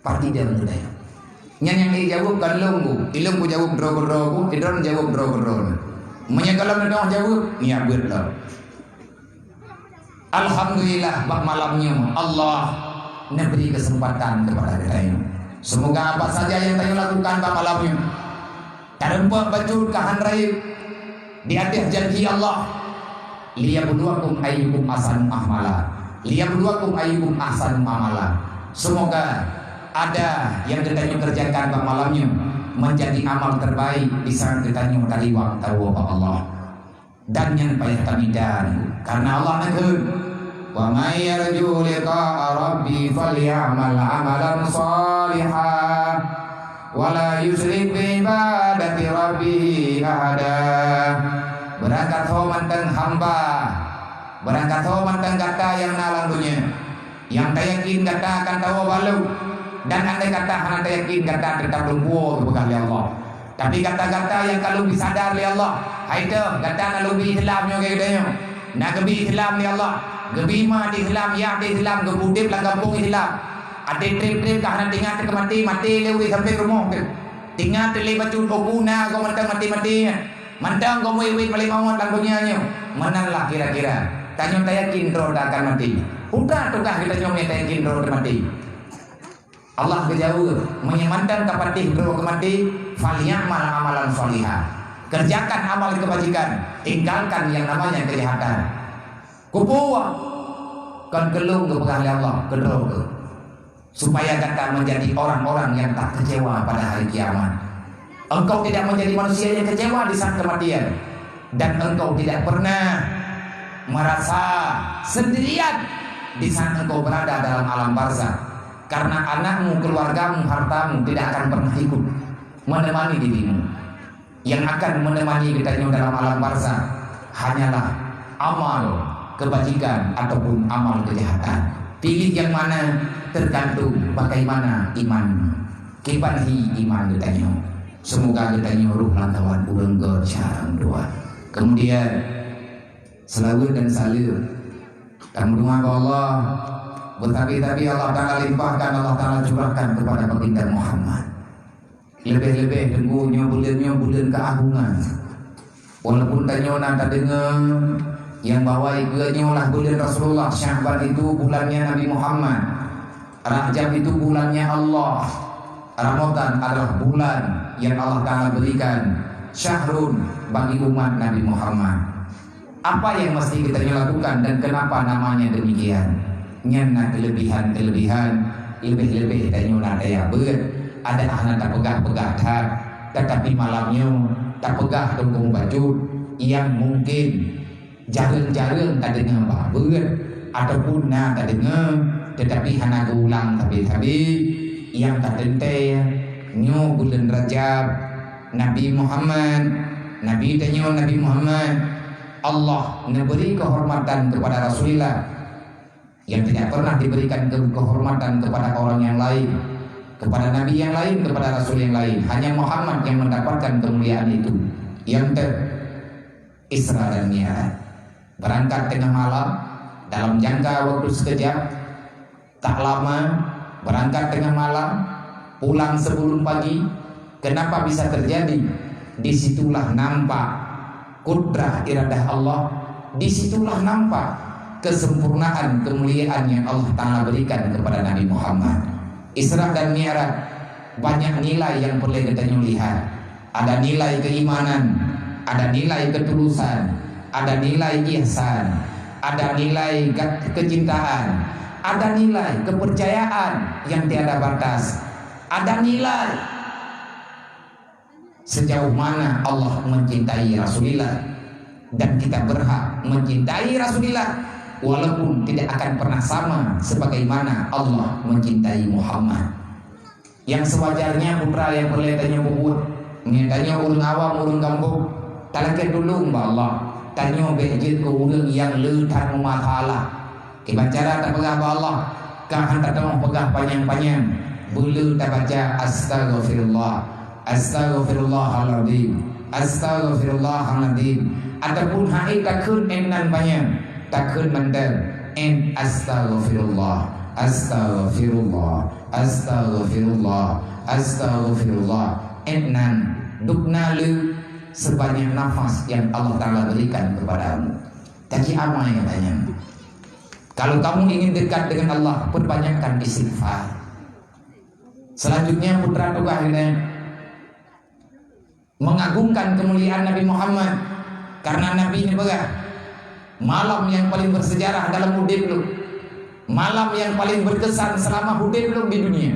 Pasti dia mudah. Nyan nyang dijaweueb kon lôn ku, ilôn kujaweueb droe keudroe ku, idroe jaweueb droe keudroe. Meunyoe gohlom neudoh jaweueb, ngiyak beuet lom. Alhamdulillah, bak malam nyoe Allah neubri keuseumpatan keupada geutanyoe. Seumoga apa saja nyang tanyoe lakukan bak malam nyoe, tareumpok bacut ka han rayeuk di ateueh janji Allah, "Liyabluwakum ayyukum ahsanu amala." "Liyabluwakum ayyukum ahsanu amala." Seumoga ada nyang geutanyoe keureujakan bak malam nyoe meunjadi amal teurbaik di saat geutanyoe taliwang tawoe bak Allah. Dan nyan payah tamita, karna Allah neukheun, "Wa may yarju liqa'a rabbi falyamal amalan shaliha, wa la yusyrik bi ibadati rabbih ahada." Beurangkat ho mantong hamba, beurangkat ho mantong gata nyang na lam donya, nyang tayakin gata akan tawoe bak lôn, dan andai kata hana tayakin gata teutap lumpoe geupeugah lé Allah. Tapi gata-gata nyang ka lôn bi sadar lé Allah, hai teuh gata na lôn bi Islam nyoe keu geutanyoe. Na geubi Islam lé Allah, geubi ma di Islam, yah di Islam, geupeudeb lam gampông Islam. Até treb-treb ka hana teuingat keu maté, maté lé wéh sampoe rumoh teuh. Teuingat lé bacut, "Oku na goe mantong maté-maté nyan. Mantong goe muwit-wit malée mawöt lam donya nyoe." Meunan lah kira-kira. Tanyoe tayakin droe ta akan maté. Peue teuma tugaih geutanyoe meunyoe tayakin droe teumaté? Allah geujaweueb, "Meunyoe mantong ka patéh droe keu maté, falyamal amalan shaliha." Kerjakan amal kebajikan, tinggalkan yang namanya kejahatan. Kupeue? Kon keu lôn geupeugah lé Allah, keu droe kheueh. Supaya gata menjadi orang-orang yang tak kecewa pada hari kiamat. Engkau tidak menjadi manusia yang kecewa di saat kematian. Dan engkau tidak pernah merasa sendirian di saat engkau berada dalam alam barzakh. Karena anakmu, keluargamu, hartamu tidak akan pernah ikut menemani dirimu. Yang akan menemani geutanyoe dalam alam barzakh hanyalah amal kebajikan ataupun amal kejahatan. Pilih yang mana tergantung bagaimana iman. Kiban hi iman geutanyoe. Semoga geutanyoe roh lam kawan ureuëng geuh syedara dua. Kemudian, seulaweuet dan saleuem dan meudoa bak Allah, beutabi-tabi Allah Taala limpahkan, Allah Taala curahkan kepada Baginda Muhammad. Leubeh-leubeh teungku nyoe buleuen nyoe buleuen keuagongan. Walaupun tanyoe na tadeungoe nyang bahwa ikeu nyoe lah buleuen Rasulullah, Sya'ban itu bulannya Nabi Muhammad, Rajab itu bulannya Allah, Ramadan adalah bulan yang Allah Ta'ala berikan, syahrun, bagi umat Nabi Muhammad. Apa yang mesti kita lakukan dan kenapa namanya demikian? Nyan na kelebihan-kelebihan, lebih-lebih tanyoe na daya beuet. Ada hana tapeugah-peugah that, tetapi malam nyoe tapeugah tunggung bacut yang mungkin jareueng-jareueng tadeungoe bak beuet ataupun na tadeungoe tetapi hana geuulang sabe-sabe. Nyang tateuntée nyoe buleuen Rajab, Nabi Muhammad, Nabi tanyoe Nabi Muhammad, Allah neubri keuhormatan kepada Rasulullah yang tidak pernah diberikan ke-, kehormatan kepada orang yang lain, kepada nabi yang lain, kepada rasul yang lain. Hanya Muhammad yang mendapatkan kemuliaan itu. Yang ter-, Isra dan Mi'raj. Berangkat tengah malam, dalam jangka waktu sekejap, tak lama, berangkat tengah malam, pulang sebelum pagi. Kenapa bisa terjadi? Di situlah nampak kudrah iradah Allah, di situlah nampak kesempurnaan kemuliaan yang Allah Ta'ala berikan kepada Nabi Muhammad. Isra dan Mi'raj, banyak nilai yang perlu kita lihat. Ada nilai keimanan, ada nilai ketulusan, ada nilai ihsan, ada nilai ga-, kecintaan, ada nilai kepercayaan yang tiada batas, ada nilai sejauh mana Allah mencintai Rasulullah, dan kita berhak mencintai Rasulullah walaupun tidak akan pernah sama sebagaimana Allah mencintai Muhammad. Nyang seuwajarnya putra nyang peureulée tanyoe peubuet, meunyoe tanyoe ureuëng awam, ureuëng gampông, talakée tulông bak Allah. Tanyoe bék jeuet keu ureuëng nyang le that meumasalah. Kiban cara tapeugah bak Allah, ka han tateumé peugah panyang-panyang, beuleu tabaca, "Astaghfirullah, astaghfirullahaladzim, astaghfirullahaladzim." Ataupun hai takheun 'et nan panyang, takheun mantong, 'et astaghfirullah, astaghfirullah. Astaghfirullah, astaghfirullah. 'Et nan, dubna le sebanyak nafas yang Allah Ta'ala berikan kepadamu. Taji amai katanya. Kalau kamu ingin dekat dengan Allah, perbanyakkan istighfar. Selanjutnya, putra tugas ini mengagungkan kemuliaan Nabi Muhammad, karena Nabi neupeugah, "Malam yang paling bersejarah dalam udeb lôn, malam yang paling berkesan selama udeb lôn di dunia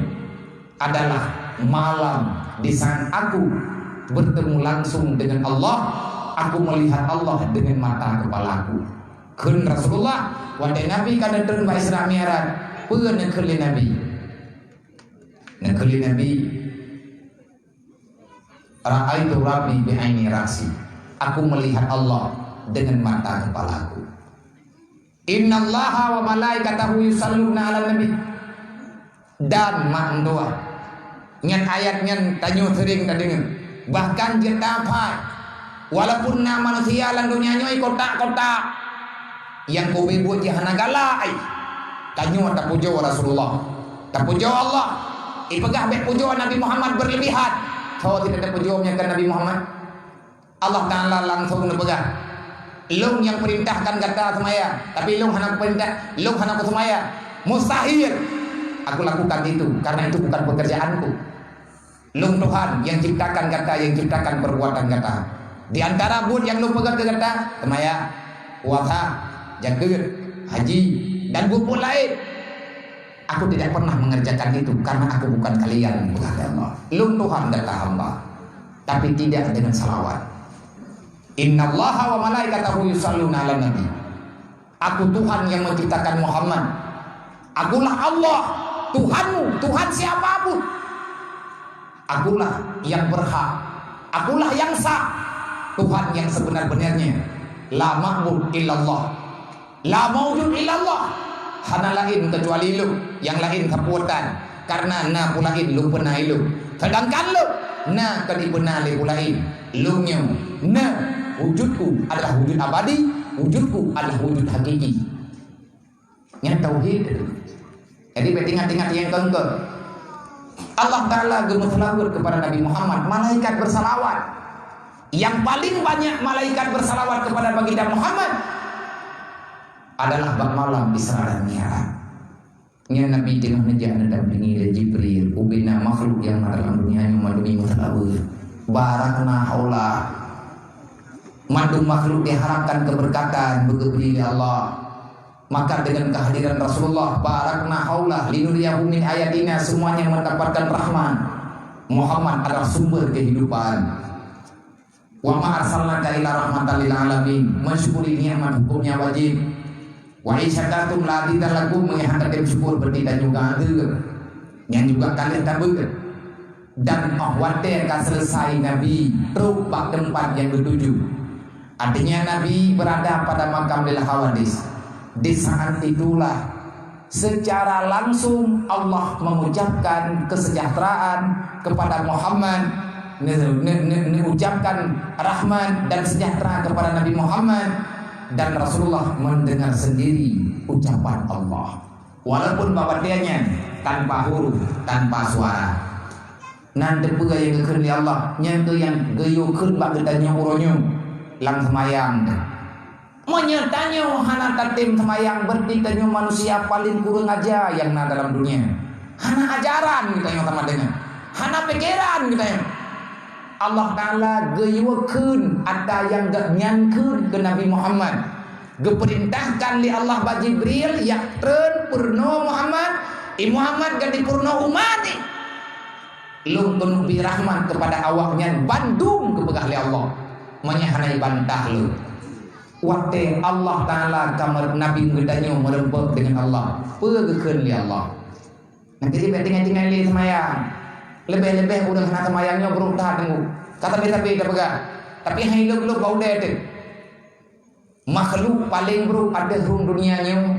adalah malam di saat aku bertemu langsung dengan Allah, aku melihat Allah dengan mata kepalaku." Kheun Rasulullah, watée Nabi ka neutron bak Isra Mi'raj, peue neukheun lé Nabi? Neukheun lé Nabi, "Ra'aitu Rabbi bi'aini ra'si." Aku melihat Allah dengan mata kepalaku. "Innallaha wa malaikatahu yusalluna 'alan nabi." Dan mak meutuah. Nyan ayat nyan tanyoe seuring tadeungoe. Bahkan jeuet taphai. Walaupun na manusia lam donya nyoe kotak-kotak, nyang keubeue buet jih hana galak, ai. Tanyoe tapujoe Rasulullah, tapujoe Allah. Ipeugah bék pujoe Nabi Muhammad berlebihan. Soe sit tapujoe meunyoe kon Nabi Muhammad? Allah Ta'ala langsung neupeugah, "Lôn nyang perintahkan gata seumaya, tapi lôn hana perintah, lôn hana kuseumaya. Mustahil aku lakukan itu, karena itu bukan pekerjaanku." Lôn Tuhan nyang ciptakan gata, nyang ciptakan perbuatan gata. Di antara buet nyang lôn peugah keu gata, seumaya, puasa, jakeuet, haji, dan buet-buet laén. Aku tidak pernah mengerjakan itu karena aku bukan kalian, peugah lé Allah. Lôn Tuhan gata hamba, tapi tidak dengan salawat. Innallaha wa malaikatahu yusalluna 'alan nabi. Aku Tuhan yang menciptakan Muhammad. Akulah Allah, Tuhanmu, Tuhan siapapun. Akulah yang berhak. Akulah yang sah. Tuhan yang sebenar-benarnya. La ma'bud illallah. La maujud illallah. Hana laén keucuali Lôn, nyang laén sapeue tan. Karena na peue laén Lôn peuna ilôn. Sedangkan Lôn na keu dipeuna lé peue laén. Lôn nyoe na, wujudku adalah wujud abadi, wujudku adalah wujud hakiki. Nyan tauhid. Jadi, bék ingat-ingat nyang keu-keu. Allah Ta'ala geumeuseulaweuet kepada Nabi Muhammad, malaikat bersalawat. Yang paling banyak malaikat bersalawat kepada Baginda Muhammad adalah bak malam Isra dan Mi'raj. Nyan Nabi teungoh neujak neudampingi lé Jibril ubena makhluk nyang na dalam dunia nyoe mandum meuseulaweuet. Barakna haulah. Mandum makhluk diharapkan keberkatan beugeubri lé Allah. Maka dengan kehadiran Rasulullah, barakna haulah linuriyahu min ayatina, semuanya mendapatkan rahmat. Muhammad adalah sumber kehidupan. Wa ma arsalnaka illa rahmatan lil alamin. Mensyukuri nikmat hukumnya wajib. Wa in syakartum la azidannakum, meunyoe hana tatem syukur, berarti tanyoe ka azeub. Nyan juga ka lheueh tabeuet. Dan óh watée ka selesai Nabi trok bak teumpat nyang geutuju. Artinya Nabi berada pada makam lil hawadis. Di saat itulah secara langsung Allah mengucapkan kesejahteraan kepada Muhammad, ne-, ne-, ne-, mengucapkan rahmat dan sejahtera kepada Nabi Muhammad, dan Rasulullah mendengar sendiri ucapan Allah. Walaupun bak watée nyan tanpa huruf, tanpa suara. Nan teupeue nyang geukheun lé Allah, nyan kheueh nyang geuyue kheun bak geutanyoe uroe nyoe lam seumayang teuh. Meunyoe tanyoe hana tatem seumayang, berarti tanyoe manusia paleng kureueng aja nyang na dalam dunia. Hana ajaran geutanyoe sama deungon, hana pikeran geutanyoe. Allah Ta'ala geuyue kheun ata nyang geuh nyan kheun keu Nabi Muhammad. Geupeurintahkan lé Allah bak Jibril, "Jak treun peurunoe Muhammad, i Muhammad ka dipeurunoe umat nyoe." Lôn keuneuk bri rahmat keupada awaknyan bandum, geupeugah lé Allah. Meunyoe hana jibantah lôn. Watée Allah Ta'ala ka meu-, Nabi geutanyoe meureumpok deungon Allah, peue geukheun lé Allah? Nyang keuh bèk tinggai-tinggai lé seumayang. Leubeh-leubeh ureueng hana seumayang nyoe brok that teungku. Ka sabe-sabe tapeugah. Tapi hai lôn-lôn bak ulèe teuh. Makhluk paleng brok ateueh rhueng dunia nyoe,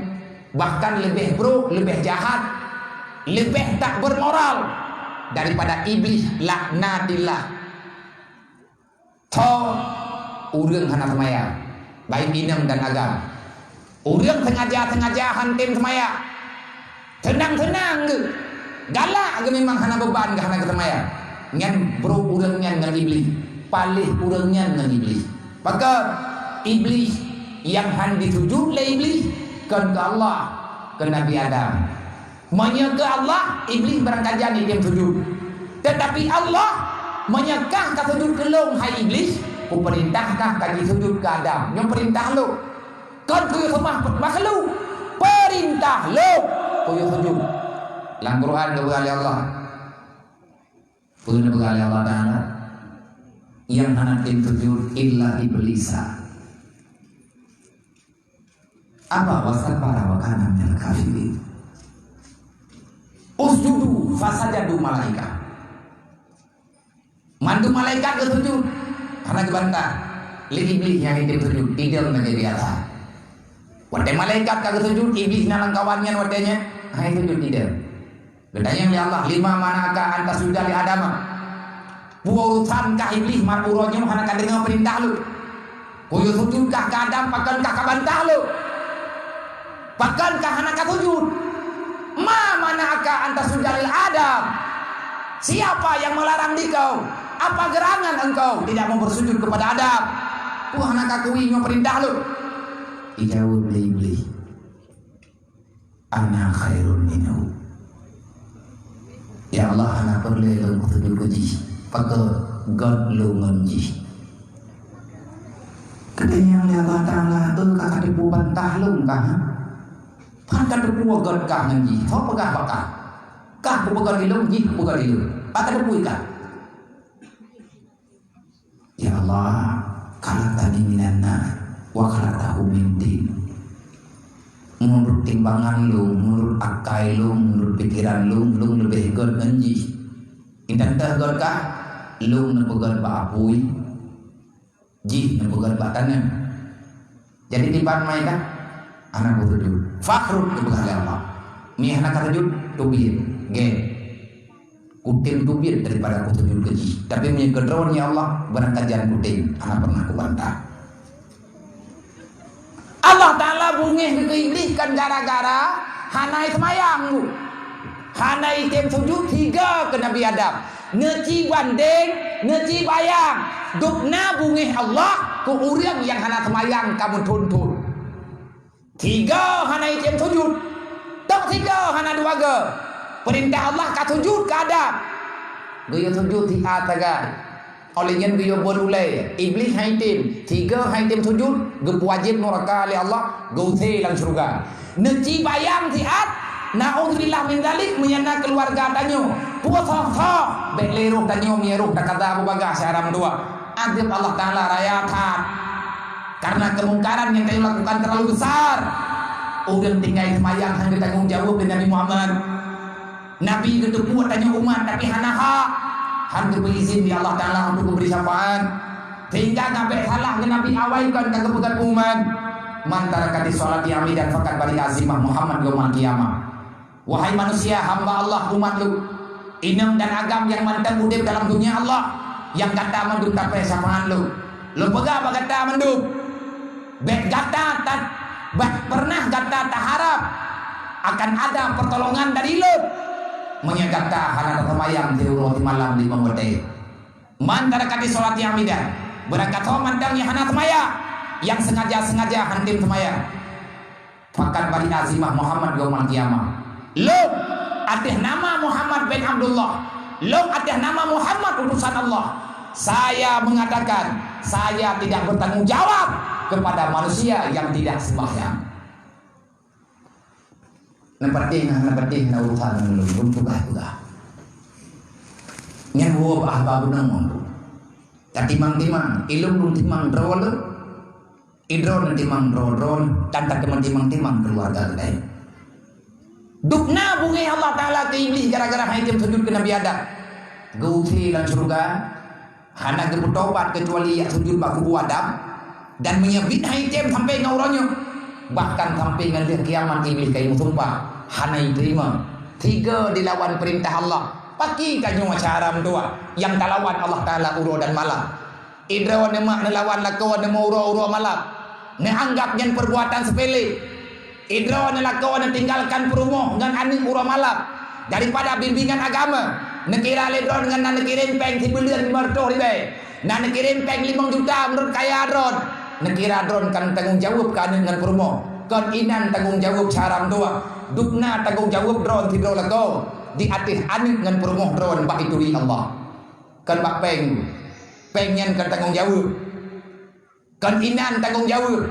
bahkan leubeh brok, leubeh jahat, leubeh tak bermoral daripada Iblih laknatillah. Tho ureueng hana seumayang, baik inong dan agam. Ureueng sengaja-sengaja han tem seumayang. Seunang-seunang geuh. Galak geuh memang hana beuban geuh hana geuseumayang. Nyan brok ureueng nyan ngon Iblih. Paléh ureueng nyan ngon Iblih. Pakon Iblih nyang han disujut lé Iblih kon keu Allah, keu Nabi Adam. Meunyoe keu Allah, Iblih barangkajan item sujut. Teutapi Allah, meunyoe kah ka sujut keu lôn hai Iblih, kupeurintah kah ka jisujut keu Adam. Nyoe peurintah lôn. Kon kuyue seumah makhluk, peurintah lôn kuyue sujut. Lam Quran geupeugah lé Allah. Peue geupeugah lé Allah Ta'ala? Nyang hana tem sujut illa iblisa. Aba wastakbara wa kana minal kafirin. Usjudu fasajadu malaikat. Mandum malaikat geusujut, hana geubantah. Lé Iblih nyang item sujut, idong na jadi Allah. Watée malaikat ka geusujut, Iblih na lam kawan nyan watée nyan, hai sujut idong. Geutanyong lé Allah, "Lima mana'aka an tasjuda li Adama?" Peue urosan kah Iblih mat uroe nyoe hana ka deungoe peurintah lôn? Kuyue sujut kah keu Adam, pakon kah ka bantah lôn? Pakon kah hana ka sujut? Ma mana'aka an tasjuda li Adam? Siapa yang melarang dikau? Apa gerangan engkau tidak mau bersujud kepada Adam? Peue hana ka kuyue nyoe peurintah lôn? Ijaweueb lé Iblih, "Ana khairun minhu." Ya Allah, hana peureulée lôn sujut keu jih. Pakon? Gét lôn ngon jih. Geutanyong lé Allah Ta'ala, "Kah ka teupeu bantah lôn kah? Kah ka teupeu gét kah ngon jih? Soe peugah bak kah? Kah kupeugét lé lôn, jih kupeugét lé lôn. Pat ka teupeu kah?" Ya Allah, khalaqtani minan nar wa khalaqtahu min tin. Meunurot timbangan lôn, meunurot akai lôn, meunurot pikeran lôn, lôn leubeh gét ngon jih. Intan teuh gét kah, lôn neupeugét bak apui, jih neupeugét bak taneuh. Jadi tiban mai kah? Hana kusujut. Fakhrud, geupeugah lé Allah. Meunyoe hana kasujut, teubiet, gét. Kutem teubiet daripada kusujut keu jih. Tapi meunyoe keudroe, ya Allah, barangkajan kutem, hana pernah kubantah. Allah Ta'ala beungéh keu Iblih kan gara-gara hana seumayang, Bu. Hana item sujud tiga keu Nabi Adam. Neuci bandeng, neuci bayang. Dubna bungéh Allah keu ureuëng nyang hana seumayang ka meuthon-thon. Tiga hana item sujud. Tok tiga hana dua ga. Peurintah Allah ka sujud keu Adam. Geuyue sujud siat sagai. Óh lheueh nyan geuyue buet ulée, Iblih han item, tiga han item sujud, geupeuwajéb nuraka lé Allah, geuusé lam syeuruga. Neuci bayang siat, naudzubillah min dzalik, meunyan na keuluwarga tanyoe, peue soh-soh, bék lé roh tanyoe meunyoe roh takada beubagaih siaram dua. Azab Allah Taala raya that. Karena keumungkaran nyang tanyoe lakukan terlalu besar. Ureuëng tinggai seumayang han geutanggong jaweueb lé Nabi Muhammad. Nabi geuteupeue tanyoe umat, tapi hana hak. Han geubri izin di Allah Taala untuk geubri syafaat. Sehingga ka bék salah ngon Nabi awai kon ka geupeugah umat. Man taraka sholati amidan faqad bari'a zimmah Muhammad yaumal qiyamah. Wahai manusia, hamba Allah, umat lôn, inong dan agam nyang mantong udeb dalam dunia Allah, nyang gata mandum tapreh syafaat lôn. Lôn peugah bak gata mandum, bék gata ta-, bék pernah gata taharab akan ada pertolongan dari lôn, meunyoe gata hana taseumayang siuroe simalam limong watée. Man taraka sholati amidan, beurangkat ho mantong nyang hana seumayang, nyang sengaja-sengaja han tem seumayang. Faqad bari'a zimmah Muhammad yaumal qiyamah. Lôn ateueh nama Muhammad bin Abdullah, lôn ateueh nama Muhammad utusan Allah, saya mengatakan, saya tidak bertanggung jawab kepada manusia yang tidak sembahyang. Neupatéh na, neupatéh na urusan lôn, lôn peugah-peugah. Nyan woe bak haba geutanyoe. Tatimang-timang, ilôn lôn timang droe lôn. Idroe neutimang droe-droe, dan tatimang-timang keuluwarga geutanyoe. Dubna bungéh Allah Taala keu Iblih gara-gara han item sujud keu Nabi Adam. Geuusé lam syeuruga, hana geupeutobat keucuali jak sujud bak kubu Adam, dan meunyoe biet han item sampai ngon uroe nyoe, bahkan sampai ngon lheueh kiamat Iblih ka imeusumpah, hana iteurima. Tiga dilawan peurintah Allah, pakri tanyoe syedara meutuwah nyang talawan Allah Taala uroe dan malam. Idroe neumak neulawan lakoe neumeuuroe-uroe malam, neuanggab nyan peurbuatan seupele. Idroe neulakoe neutinggalkan peurumoh ngon aneuëk uroe malam. Daripada bimbingan agama, neukira lé droe ngon na neukirém péng sibuleuen limong reutôh ribée, na neukirém péng limong juta meunurot kaya droe. Neukira droe kan tanggong jaweueb keu aneuëk ngon peurumoh. Kon inan tanggong jaweueb syedara meutuwah, dubna tanggong jaweueb droe sidroe lakoe di ateueh aneuëk ngon peurumoh droe bak ituri Allah. Kon bak péng. Péng nyan kon tanggong jaweueb. Kon inan tanggong jaweueb.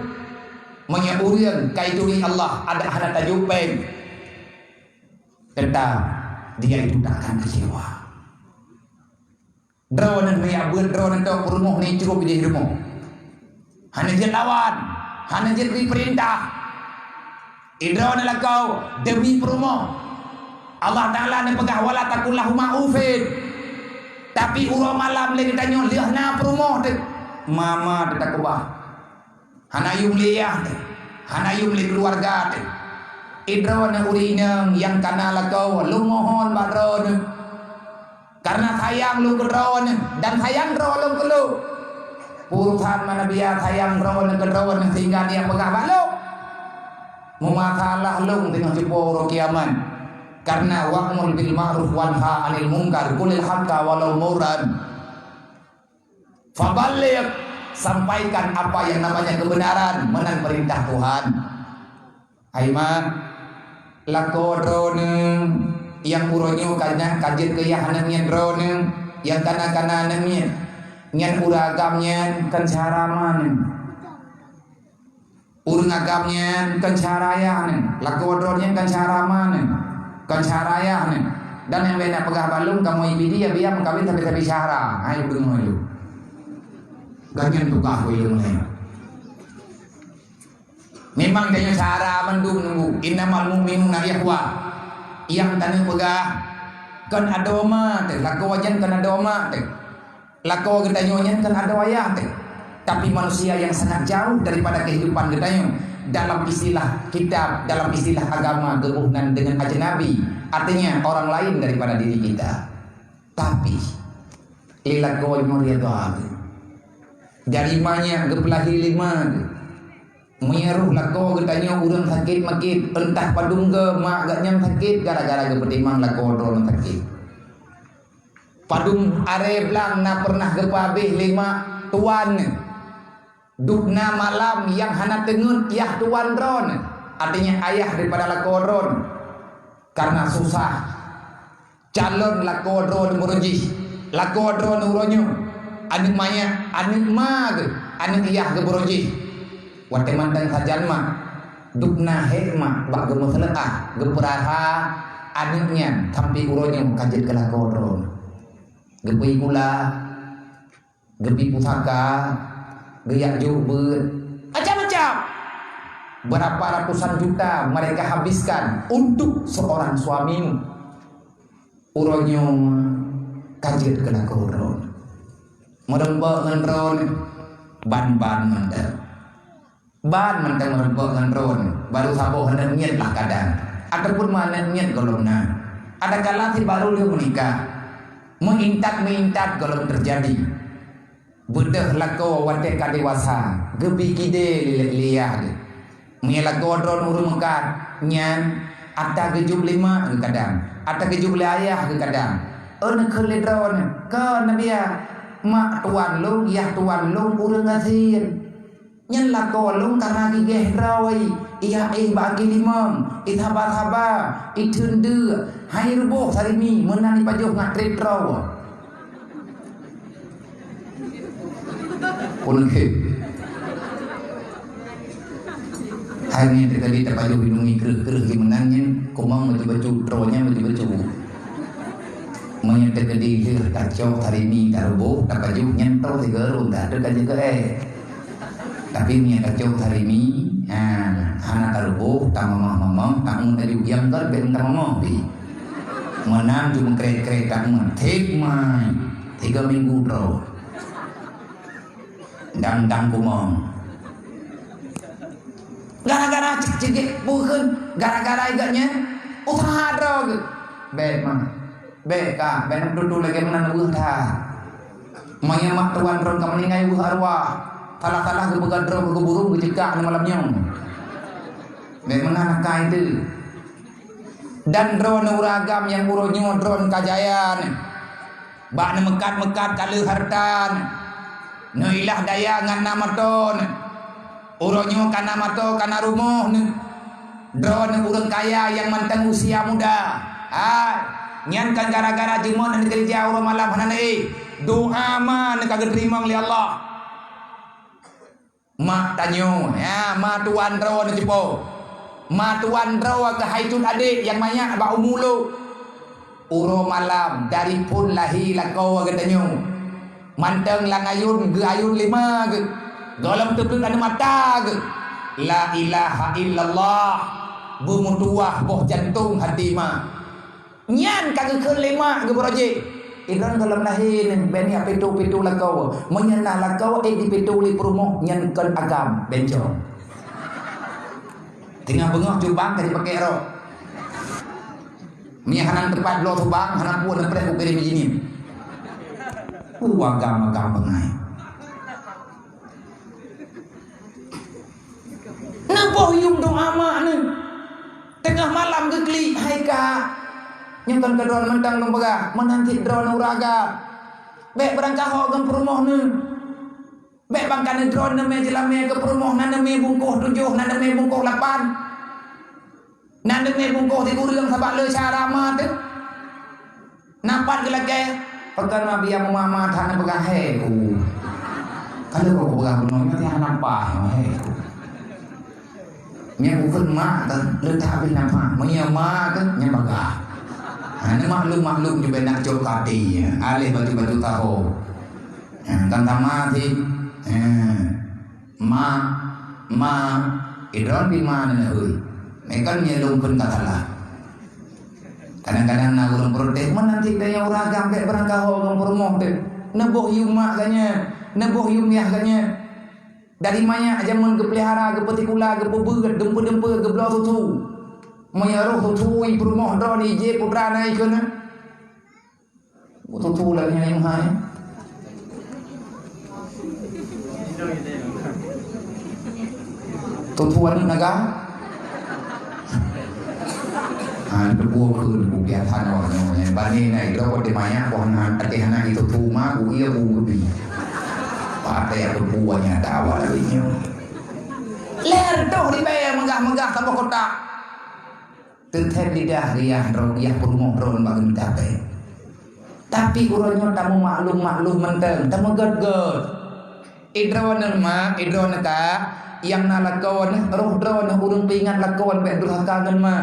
Meunyoe ureuëng ka ituri Allah adak hana tajok péng, teutab dia itu tak akan kecewa. Droeneuh meuyak beuet, droeneuh tok peurumoh ni cukup jih rumoh. Hana jeuet lawan, hana jeuet bri peurintah. Idroe neulakoe demi peurumoh. Allah Taala neupeugah, "Wala taqul lahuma uffin." Tapi uroe malam lé geutanyoe lheueh na peurumoh teuh, mama teuh takeubah. Hana yum lé yah teuh, hana yum lé keuluwarga teuh. Idroe neuh ureuëng inong nyang kana lakoe, lôn mohon bak droeneuh. Karena sayang lôn keu droeneuh dan sayang droe lôn keu lôn. Urosan manusia sayang droeneuh keu droeneuh sehingga dia peugah bak lôn, meumasalah lôn teungoh cupo uroe kiamat. Karena wa'mur bil ma'ruf wanha 'anil munkar, qulil haqqa walau murran. Faballigh, sampaikan apa yang namanya kebenaran, meunan peurintah Tuhan. Hai ma, lakoe droeneuh nyang uroe nyoe ka nyan ka jeuet keu yah aneuëk miet droeneuh, nyang kana-kana aneuëk miet. Nyan ureuëng agam nyan kon syedara ma neuh. Ureuëng agam nyan kon syedara yah neuh, lakoe droeneuh nyan kon syedara ma neuh, kon syedara yah neuh. Dan nyang beda peugah bak lôn, kamoe ibi dia biar meukawen tapi-tapi syedara. Hai ureuëng nyoe. Ganyan tugaih ulôn nyoe. Memang tanyoe syedara mandum nunggu, "Innamal mu'minuna ikhwah." Nyang tanyoe peugah kon adoe ma teuh, lakoe nyan kon adoe ma teuh. Lakoe geutanyoe nyan kon adoe ayah teuh. Tapi manusia yang sangat jauh daripada kehidupan geutanyoe dalam istilah kitab, dalam istilah agama geuboh nan dengan ajnabi, artinya orang lain daripada diri kita. Tapi lé lakoe nyoe ridha geuh. Dari ma nyan geupeulahé lé ma geuh. Meunyoe roh lakoe geutanyoe ureuëng sakét makét, entah padum goe mak geuh nyan sakét gara-gara geupeutimang lakoe droeneuh sakét. Padum aré blang na pernah geupeuhabéh lé mak tuan. Dubna malam nyang hana teungeut yah tuan droeneuh, artinya ayah daripada lakoe droeneuh, karena susah. Calon lakoe droeneuh beurojih, lakoe droeneuh uroe nyoe, aneuëk manyak, aneuëk ma geuh, aneuëk yah geuh beurojih. Watée mantong sajan mak, dubna hék mak bak geumeuseuleuah, geupeurara aneuëk nyan sampoe uroe nyoe ka jeuet keu lakoe droeneuh. Geupeu kula, geupeu pusaka, geujak jok beuet, macam-macam. Berapa ratusan juta mereka habiskan untuk seorang suami. Uroe nyoe ka jeuet keu lakoe droeneuh. Meureumpok ngon droeneuh, ban-ban mantong. Ban mantong meureumpok ngon droeneuh, barô saboh aneuk miet lah kadang, ataupun meuaneuk miet gohlom na. Adakala si barô lheueh meunikah, meuintat-meuintat gohlom teujadi. Beudôh lakoe watée ka dewasa, geubi kidée lé, lé yah geuh. Meunyoe lakoe droeneuh ureuëng meukat, nyan ata geujok lé mak geuh kadang, ata geujok lé ayah geuh kadang. Ôn kheun lé droeneuh, "Kon neubiet, mak tuan lôn, yah tuan lôn ureuëng gasien. Nyan lakoe lôn ka na gigéh droe, i aéh bak aki limong, i saba-saba, i theun deuk, hai ruboh sarimi meunan ipajoh ngat trép droe." Pun lé. Hai nyan teuka di tapajoh inong kreueh-kreueh di meunan nyan, kumang bacut-bacut droe nyan bacut-bacut. Meunyoe teukeudi lheueh tacok sarimi taruboh, tapajoh nyan troh sigoe rhon dah teuka jeuet keu éh. Tapi meunyoe tacok sarimi, ha, hana taruboh, tamamah-mamah, taun taju nyang gét bèk tamamah pih. Meunan cuma krét-krét taun, thép mai, tiga minggu troh. Dang-dang kumong. Gara-gara cek-cek bukon, gara-gara igat nyan, usaha droe geuh. Bèk mah. Bèk ka, bèk na tutoe lagèe meunan weueh that. Meunyoe mak tuan droe ka meuninggai weueh arwah, salah-salah geupeugah droe geuburông geuceukak ngon malam nyoe. Bèk meunan akai teuh. Dan droeneuh ureueng agam nyang uroe nyoe droeneuh ka jaya nyoe. Bak neumeukat-meukat ka lheueh hareuta nyoe. Neuilah daya ngon na meuto nyoe. Uroe nyoe ka na meuto, ka na rumoh nyoe. Droeneuh ureueng kaya nyang mantong usia muda. Hai, nyan kan gara-gara jeuet neukeureuja uroe malam hana neuéh. Doa ma nyoe ka geuteurimong lé Allah. Mak tanyoe, ya, ma tuan droeneuh cupo. Ma tuan droe keuhai cut adék nyang manyak bak umu lôn. Uroe malam dari phon lahé lakoe geutanyoe. Mantong lam ayôn geuayôn lé ma geuh. Gohlom teubleuet aneuk mata geuh. La ilaha illallah. Beumeutuwah boh jantông hati ma. Nyan ka geukheun lé mak geuh beurojéh. Idroen gohlom lahé nyan, bèk nyak pito-pito lakoe. Meunyoe na lakoe, ék dipito lé peurumoh, nyan kon agam, bencong. Teungoh beungoh cubang ka jipakèk rok. Meunyoe hana teupat bloe subang, hana puon neupreh u kiri mijinin. Uh, agam-agam bangai. Neuboh yum doa mak nyoe. Teungoh malam geuklik, hai kak. Nyoe kon keu droeneuh mantong lôn peugah, meunan cit droeneuh ureueng agam. Bèk beurangkaho ngon peurumoh nyoe. Bèk bangka nyoe droeneuh mé jeulamé keu peurumoh, na neumé bungkôh tujoh, na neumé bungkôh lapan. Na deungoe bungkôh di ureueng sabab le cara ma teuh. Na pat geulakèe, pakon ma biaya meumama that neupeugah, "He ku." Ka lheueh kok peugah bunoe nyoe, hana paih, "He ku." Nyan bukon mak teuh, le that habéh nafah. Meunyoe ma teuh, nyan bagah. Ha, neumaklum-maklum jubé nak cok kati, aléh bacut-bacut taho. Ha, kan sama sit. Ha. Ma, ma, idroen pih ma neuneuk hôi. Meukan nyan lôn kheun ka salah. Kadang-kadang na ureueng protes, "Meunan cit tanyoe ureueng agam bèk beurangkaho ngon peurumoh teuh. Neuboh yum mak geuh nyan, neuboh yum yah geuh nyan." Dari manyak jameun geupeulihara, geupeusikula, geupeubeuet, dumpeue-dumpeue, geubloe susu. Meunyoe roh susu i peurumoh droeneuh, ijép putra na ikheun na. Beutôi-toi lagèe nyan hai. Tutoe aneuk naga. Ha, teupeue kheun kubiasan awak nyoe. Bani na idroe di manyak, ku hana, até hana jitutoe ma, ku iya ku geubi. Pakai aku buahnya tawa lagi nyoe. Lhèe reutôh ribèe meugah-meugah saboh kotak. Teuthèt lidah riah droe, yah peurumoh droe bak geumita pèng. Tapi uroe nyoe tameumaklum-maklum mantong, tameugèt-gèt. Idroeneuh ma, idroeneuh ka, nyang na lakoe neuh, roh droeneuh ureueng peuingat lakoe bèk durhaka ngon ma.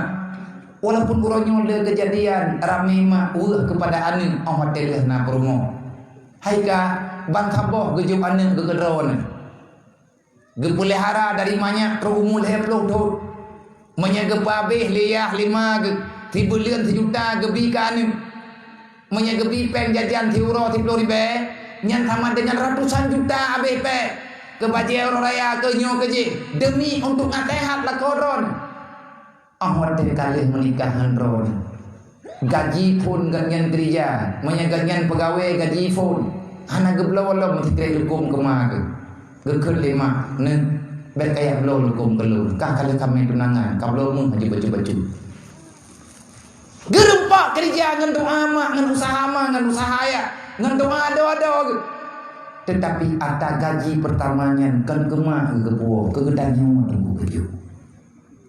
Walaupun uroe nyoe le keujadian ramé ma weueh keupada aneuk, 'oh watèe lheueh na peurumoh. Hai ka, ban saboh geujok aneuk geuh keu droeneuh. Geupeulihara dari manyak trok umu lhèe ploh thon. Meunyoe geupeuabéh lé yah lé ma geuh, sibuleuen sijuta geubi keu aneuk. Meunyoe geubi pèng jajan siuroe siploh ribèe, nyan sama deungon ratusan juta abéh pèng. Keu bajèe uroe raya, keu nyoe keu jéh, deumi untuk naseuhat lakoe droeneuh. 'Oh watèe ka lheueh meunikah ngon droeneuh, gaji phon gobnyan keurija, meunyoe gobnyan peugawèe gaji phon, hana geubloe lom sikrek lukôm keu ma geuh. Geukheun lé ma, "Neuh, bèk kajak bloe lukôm keu lôn, kah ka lheueh kamé tunangan, kabloe meuh aju bacut-bacut." Geureumpok keurija ngon doa ma, ngon useuha ma, ngon useuha ayah, ngon doa adoe-adoe geuh. Teutapi ata gaji peurtama nyan kon keu ma geupuwoe, keu geutanyoe teungku geujok.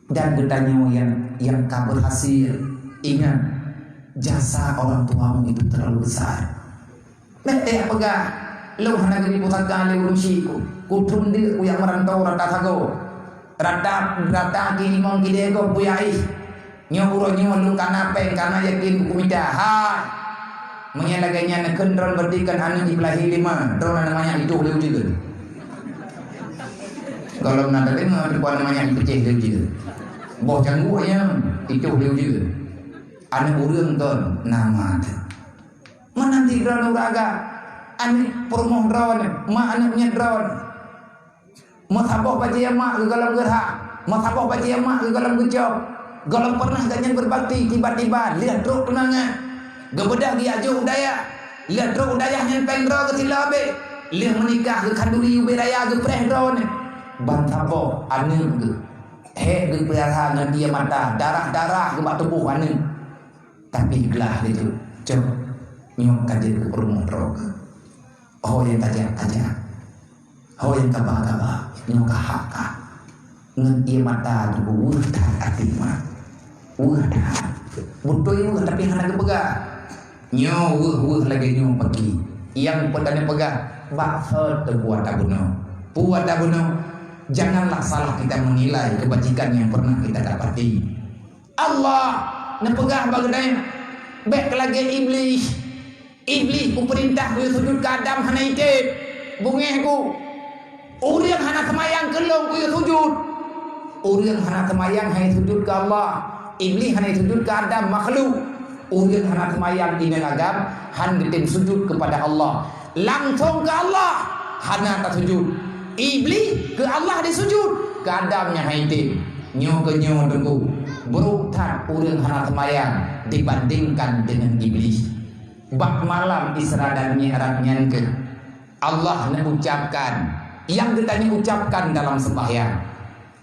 Dan geutanyoe nyang, nyang ka beurhasil, ingat, jasa orang tuamu itu terlalu besar. Bèk teuh peugah, "Lôn hana geubri pusaka lé ureueng chik ku, kuthôn deuk kujak meuranto rata sagoe. Rata, rata ki limong ki dèe goe kujak éh. Nyoe uroe nyoe lôn kana pèng, kana yakin keu kumita." Hai! Meunyoe lagèe nyan, kheun droeneuh berarti kon aneuk jipeulahé lé ma, droeneuh na manyak jituh lé ujeuen. Gohlom na tadeungoe, dikon na manyak jipeucéh lé ujeuen. Boh cangguek nyan, jituh lé ujeuen. Aneuk ureueng kon na ma teuh. Meunan cit droeneuh ureueng agam, aneuk peurumoh droeneuh, ma aneuk miet droeneuh. Meusaboh bajèe mak geuh gohlom geurhah, meusaboh bajèe mak geuh gohlom geucok. Gohlom peureunah gobnyan beubakti, tiba-tiba lheueh trok tunangan, geubeudôh geujak jok u dayah. Lheueh trok u dayah nyan pèng droe geuh siloe abéh. Lheueh meunikah geukhanduri ubé raya geupreh droeneuh. Ban saboh aneuk geuh, hék geupeulihara ngon ié mata, darah-darah geuh bak tuboh aneuk. Tapi glah lé jeuet, "Cok, nyoe ka jeuet keu peurumoh droe keuh. Ho nyang tajak, tajak. Ho nyang kaba, kaba. Nyoe ka hak kah." Ngon ié mata teungku weueh that até ma. Weueh that. Beutôi weueh, tapi hana geupeugah. Nyoe weueh-weueh lagèe nyoe peuki. Nyang peutanyoe peugah, bak sot teubuat tabunoe. Buat tabunoe, janganlah salah kita menilai kebajikan yang pernah kita dapati. Allah neupeugah bak geutanyoe, bèk lagèe Iblih. Iblih, kupeurintah kuyue sujut keu Adam, hana item. Beungèh ku. Ureueng hana seumayang keu lôn kuyue sujut. Ureueng hana seumayang hana sujut keu Allah. Iblih hana sujut keu Adam, makhluk. Ureueng hana seumayang inong agam, han geutem sujut keupada Allah. Langsong keu Allah hana tasujut. Iblih keu Allah disujut, keu Adam nyang han item. Nyoe keu nyoe teungku, brok that ureueng hana seumayang dibandingkan deungon Iblih. Bak malam Isra dan Mi'raj nyan keuh, Allah neuucapkan nyang geutanyoe ucapkan dalam seumbahyang.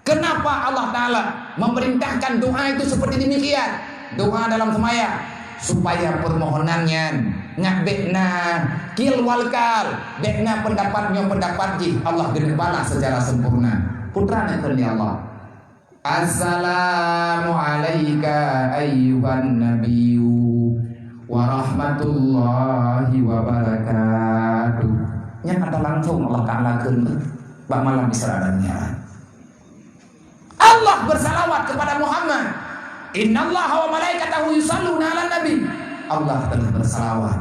Kenapa Allah Ta'ala memerintahkan doa itu seperti demikian? Doa dalam sembahyang, supaya permohonan nyan ngat bèk na kil wal kal, bèk na pendapat nyoe pendapat jih, Allah geuneuk balas secara sempurna. Peue treuk neukheun lé Allah. "Assalamu alaika ayyuhan nabiyyu wa rahmatullahi wa barakatuh." Nyan ata langsung Allah Ta'ala kheun bak malam Isra dan Mi'raj. Allah bersalawat kepada Muhammad. "Innallaha wa malaikatahu yusalluna 'alan nabi." Allah telah bersalawat.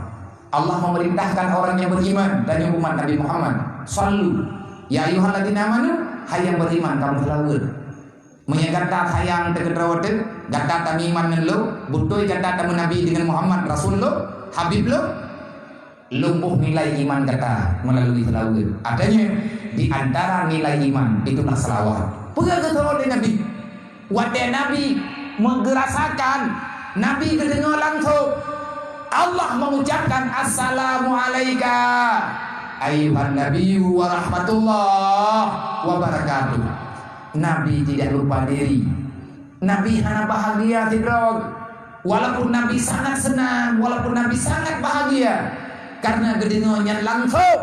Allah memerintahkan orang yang beriman, dan umat Nabi Muhammad, "Sallu, ya ayyuhalladzina amanu," hai nyang beriman, kamu salawat. Meunyoe gata sayang teuh keu droe teuh, gata tameuiman ngon lôn, beutôi gata tameunabi deungon Muhammad, Rasul lôn, Habib lôn, lôn boh nilai iman gata meulalu salaweuet. Artinya, di antara nilai iman itulah salawat. Peue geuseurot lé Nabi? Watée Nabi meugeurasakan, Nabi geudeungoe langsung Allah mengucapkan, "Assalamu alaika ayyuhan nabiyyu wa rahmatullah wa barakatuh." Nabi tidak lupa diri. Nabi hana bahagia sidroe. Walaupun Nabi sangat senang, walaupun Nabi sangat bahagia, karena geudeungoe nyan langsung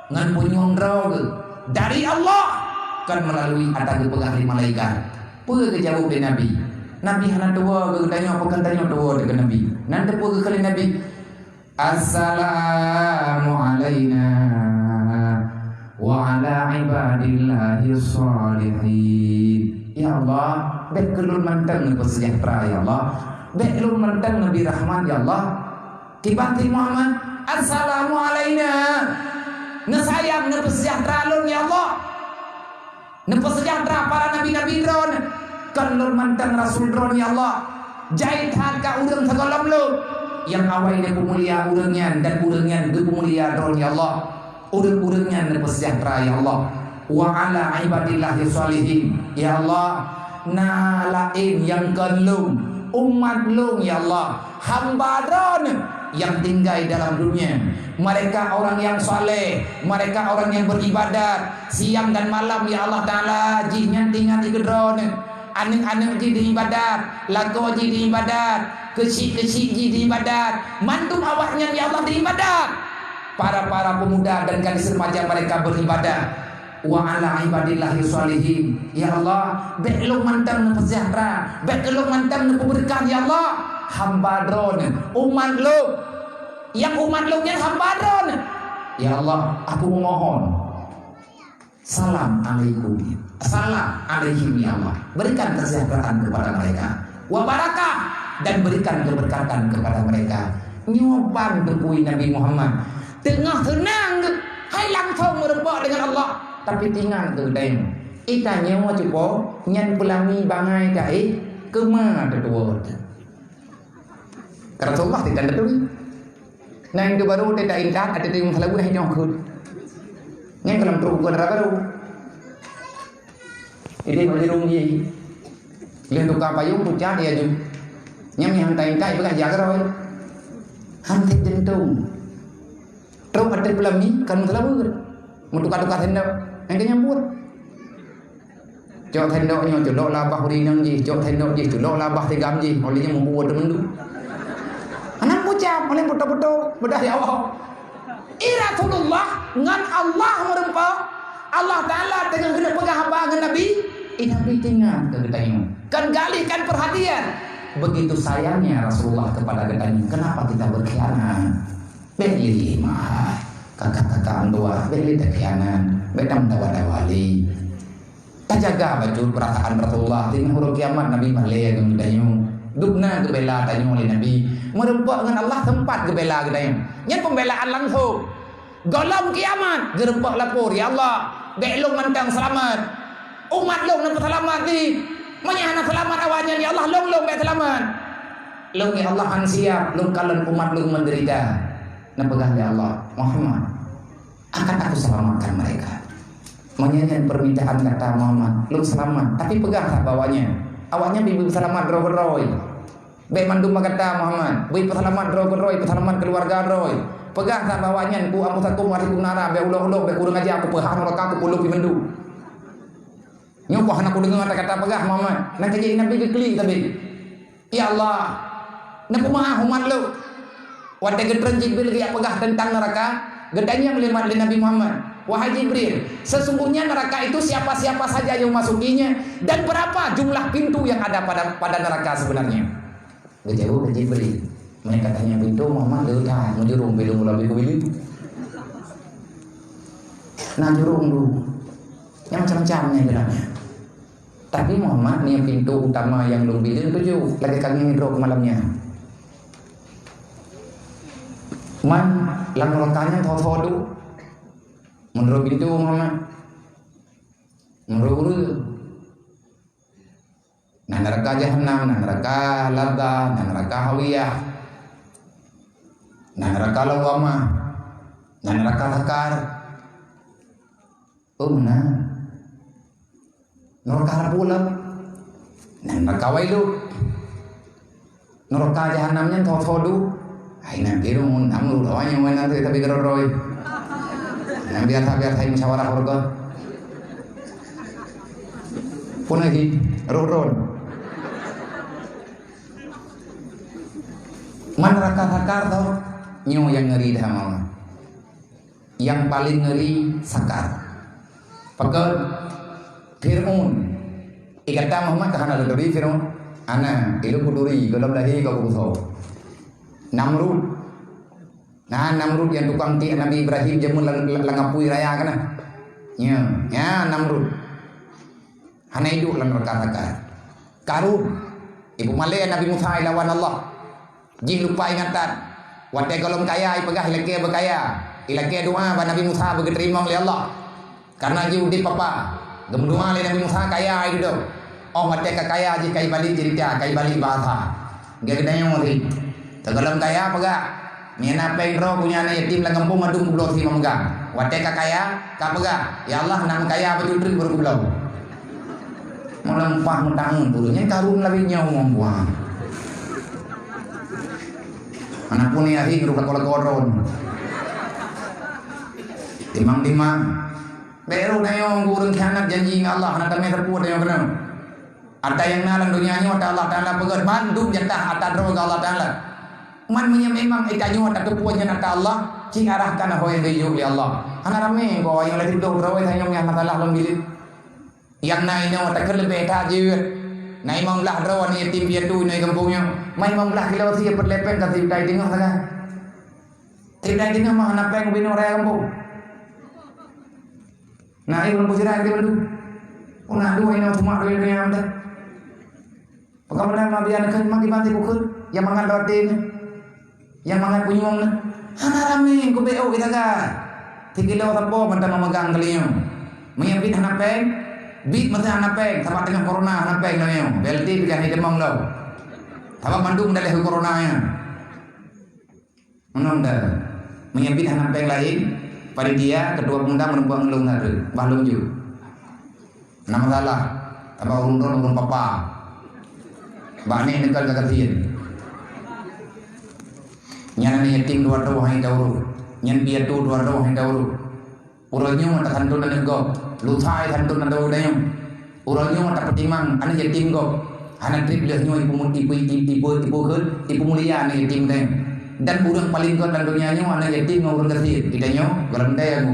ngon punyueng droe dari Allah, kon meulalu ata geupeugah lé malaikat. Peue geujaweueb lé Nabi? Nabi hana tuwoe geutanyoe, pakon tanyoe tuwoe keu Nabi. Nan teupeue geukheun lé Nabi, "Assalamu alaina wa ala ibadillahis shalihin." Ya Allah, bék keu lôn mantong neupeusejahtera, ya Allah. Bék lôn mantong neubri rahmat, ya Allah. Kiban Nabi Muhammad, "Assalamu alaina." Neusayang, neupeusejahtera lôn, ya Allah. Neupeusejahtera para nabi-nabi droeneuh, kon lôn mantong rasul droeneuh, ya Allah. Jai that ka ureuëng sigohlom lôn, nyang awai neupeumulia ureuëng nyan dan ureuëng nyan geupeumulia droeneuh, ya Allah. Ureuëng-ureuëng nyan neupeusejahtera, ya Allah. Wa ala ibadillahi shalihin, ya Allah. Na laén nyang kon lôn, umat lôn, ya Allah. Hamba droeneuh nyang tinggai dalam dunia. Mereka orang yang saleh, mereka orang yang beribadat. Siang dan malam, ya Allah Ta'ala, jih nyan teuingat keu droeneuh. Aneuëk-aneuëk jih diibadat, lakoe jih diibadat, keuchik-keuchik jih diibadat. Mandum awaknyan, ya Allah, diibadat. Para-para pemuda dan gadis remaja mereka beribadat. Wa ala ibadillahi shalihin. Ya Allah, bék lôn mantong neupeusejahtera, bék lôn mantong neupeubeureukat, ya Allah. Hamba droeneuh, umat lôn. Nyang umat lôn nyan hamba droeneuh. Ya Allah, aku memohon. Salam alaikum. Salam alaihim, ya Allah. Berikan kesejahteraan kepada mereka. Wa barakah, dan berikan keberkatan kepada mereka. Nyoe ban geupui Nabi Muhammad. Teungoh seunang geuh, hai langsong meureumpok dengan Allah. Tapi teuingat geuh, geutanyoe cupo nyan peulami bangai ka éh keuma teutuwot. Rasulullah tidak betul. Nah, itu baru tidak intat, ada tim selalu dah nyokut. Nyan kalau trok ke neraka baru. Jadi, baju runggi. Leh tukar payung, pucat dia ju. Nyam yang hantai-hantai, pegang jaga rawai. Hantai jentung. Trok ada pelami, kan selalu. Mau tukar-tukar sendok. Yang kenyambut. Cok sendok nyoe, culok labah ureueng inong jih, cok sendok jih, culok labah tigam jih, oleh nyan meubuet teumeudu. Anang pucam, oleh beutôi-beutôi, beudah ya Allah. Eh, Rasulullah ngon Allah meureumpok, Allah Taala teungoh geuneuk peugah haba ngon Nabi, eh, Nabi teuingat keu geutanyoe. Kan galihkan perhatian. Begitu sayangnya Rasulullah kepada geutanyoe, kenapa kita berkhianat? Bék lé meuhai, kakak-kakak meutuah, bék lé takhianat, bék tameudawa-dawa lé. Tajaga bacut peurasaan Rasulullah, teungoh uroe kiamat Nabi malée ngon geutanyoe. Dubna geubela tanyoe lé Nabi. Meureumpok ngon Allah sempat geubela geutanyoe. Nyan pembelaan langsung. Gohlom kiamat, geureumpok lapor, "Ya Allah, bék lôn mantong seulamat. Umat lôn neupeuseulamat di. Meunyo hana seulamat awaknyan, ya Allah, lôn, lôn bék seulamat." Lôn, ya Allah, han siap, lôn kalon umat lôn menderita. Neupeugah lé Allah, "Muhammad, akan Aku selamatkan mereka." Meunyo nyan permintaan gata Muhammad, lôn seulamat, tapi peugah that bak awaknyan, awaknyan bri peuseulamat droe keudroe. Bék mandum bak gata Muhammad, bri peuseulamat droe keudroe, peuseulamat keuluwarga droe. Peugah that bak awaknyan, ku Abu Sakum, Abu Nara, bék ulok-ulok, bék kureueng aja, kupeuhah nuraka, kupeuloh pih mandum. Nyoe boh hana kudeungoe kata-kata peugah Muhammad. Nyan ka jeuet Nabi geuklik sabe. Ya Allah, neupeumaáh umat lôn. Watée geutreun Jibril geujak peugah teuntang neuraka, geutanyong lé mat lé Nabi Muhammad, "Wahai Jibril, sesungguhnya neraka itu siapa-siapa saja yang memasukinya dan berapa jumlah pintu yang ada pada pada neraka sebenarnya?" Geujaweueb lé Jibril, "Meunyo katanyong pintoe, Muhammad, le that, meujurông bak lôn, lôn bak lôn." Na jurông dum. Nyang macam-macam nyan jalannya. Tapi Muhammad, nyoe pintoe utama nyang lôn bak lôn tujoh, lagée kami droe keu malam nyan. Man, lam neuraka nyan tho-tho dum. Meunurot pintoe Muhammad. Meunurot ureuëng. Na neuraka Jahannam, na neuraka Lazah, na neuraka Hawiyah, na neuraka Lawamah, na neuraka Sakar. Oh, meunan. Neuraka Rabbul Alam. Na neuraka Wailun. Neuraka Jahannam nyan tho-tho dum. Hai, nyan biru, nyan mulu doanya, nyan tu tapi keudroe-droe. Nyan biasa-biasa musyawarah keuluwarga. Pun lagi, roh-roh. Man raka sakar tau, nyoe nyang ngeri dah mama. Nyang paleng ngeri sakar. Pakon Fir'aun. Ikata Muhammad ka hana geuturi Fir'aun. Ana, ilung kuturi, gohlom lahé ka kusoe. Namrud. Nah, Namrud nyang tukang tiek Nabi Ibrahim jameun lam, lam apui raya kana. Nya, nya Namrud. Hana iduek lam neuraka sakar. Karun. Ipeumalée Nabi Musa ilawan Allah. Jih lupa ingatan. Watée gohlom kaya, ipeugah ilakée beukaya. Ilakée doa bak Nabi Musa beugeuteurimong lé Allah. Karena jih udeb papa. Geumeudoa lé Nabi Musa kaya ai dudoe. Oh watée ka kaya jih kai balik cerita, kai balik bahasa. Geugeudayong tadi. Teugohlom kaya peugah, "Meunyo na péng droe, ku nyan aneuk yatim lam gampông mandum kubloe si memegang." Watée ka kaya, ka peugah, "Ya Allah, nak meukaya bacut treuk baru kubloe." Meulimpah meutangan ureuëng nyan karun lagée nyoe umong buang. Anak pun yahi ngeurok lakoe-lakoe droe. Timang-timang. Bèk rôh tanyoe ureuëng khianat janji ngon Allah, hana tamé sapeue tanyoe keunong. Ata nyang na lam donya nyoe ata Allah Taala peugöt, mandum jatah ata droe keu Allah Taala. Man meunyoe memang ita nyoe tateupeue nyan ata Allah, ci arahkan ho nyang geuyue lé Allah. Hana ramé goe nyang lagèe droe tanyoe nyang masalah lam bilék. Nyang na inoe takheun leubeh that jeuet. Na limong blaih droe aneuk yatim piatu inoe gampông nyoe. Man limong blaih kilo sie peuet lhèe pèng ka sijuta teungoh sagai. Sijuta teungoh mah hana pèng ubé nyoe raya gampông. Na, eh, ureueng Bujra geude mandum. Peue na dua inong cuma dua inong nyang ada. Peugah beuna ma bian kheun, mak iban teuk kheun, nyang mangat roti nyoe. Nyang mangat punyueng nyoe. Hana ramé, kubeuet geudagang. Sikilo sapo mantong memegang keulinyueng. Meunyoe bit hana pèng, bit meusti hana pèng, sabab teungoh corona hana pèng lom nyoe. B L T pih ka hana jitamong lom. Sabab mandum daleh corona nyan. Meunan dah. Meunyoe bit hana pèng laén, panitia, ketua pemuda meureumpok ngon lôn hareuem, bah lôn jok. Hana masalah, sabab ureueng droen ureueng papa. Bak nèk neukalon ka gasien. Nyan aneuk yatim dua droe hana taurôh. Nyan piatu dua droe hana taurôh. Uroe nyoe tasantun aneuk gob, lusa tasantun aneuk geutanyoe. Uroe nyoe tapeutimang aneuk yatim gob, hana trép lheueh nyoe ipeumulia aneuk yatim geutanyoe. Dan ureueng paleng gèt lam donya nyoe aneuk yatim ngon ureueng gasien, geutanyoe gohlom teuga.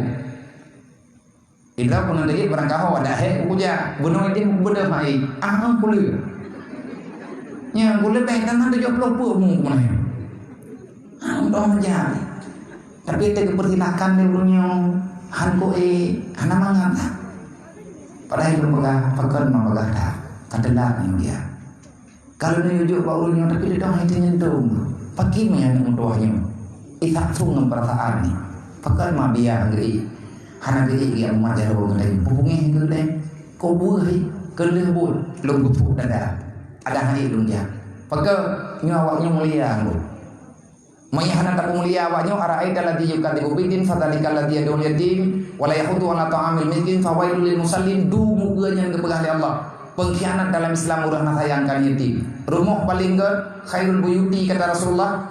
Idroe peunan teuga barangkaho adak hék kukuja, bunoe yatim kubeudôh hai, ah, ah, kuleue. Nyang kuleue bèk tan tujoh ploh peuet mu keumanö. Ah, untông meujak. Tapi teugeupeusilakan lé ureueng nyoe, han ko, eh, hana mangat. Padahai lôn peugah, pakon ma peugah that, ka teulat nyoe dia. Ka lôn yue jok bak ureueng nyoe, tapi lé dong hai teunyentong. Pakri meunan aneuk meutuwah nyoe. Isat sung ngon peurasaan nyoe. Pakon ma biya geuék. Hana geuék geuh umat jaroe geutanyoe. Peupungéh geuh deh. Ko buet hai, keu lheueh buet, lôn geutuek dada. Ada hai lôn jak. Pakon nyoe awak nyoe mulia ngon Meunyo hana tapeumulia awak nyoe, "Ara'aital ladzi yukadzibu biddin, fadzalikal ladzi yad'ul yatim, wa la yahuddu 'ala ta'amil miskin, fawailul lil musallin," du mukeue nyan geupeugah lé Allah. Peungkhianat dalam Islam ureueng hana sayang keu yatim. Rumoh paleng gèt, khairul buyuti, kata Rasulullah,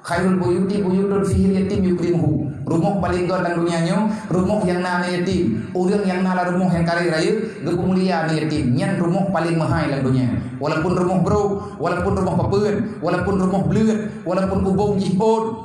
"Khairul buyuti buyutun fihil yatim yukrimuhu." Rumoh paleng gèt lam donya nyoe, rumoh nyang na aneuk yatim. Ureueng nyang na lam rumoh nyang kareh rayeuk, geupeumulia aneuk yatim. Nyan rumoh paleng meuhai lam donya. Walaupun rumoh brôk, walaupun rumoh papeuen, walaupun rumoh bleuet, walaupun ubông jih ôn.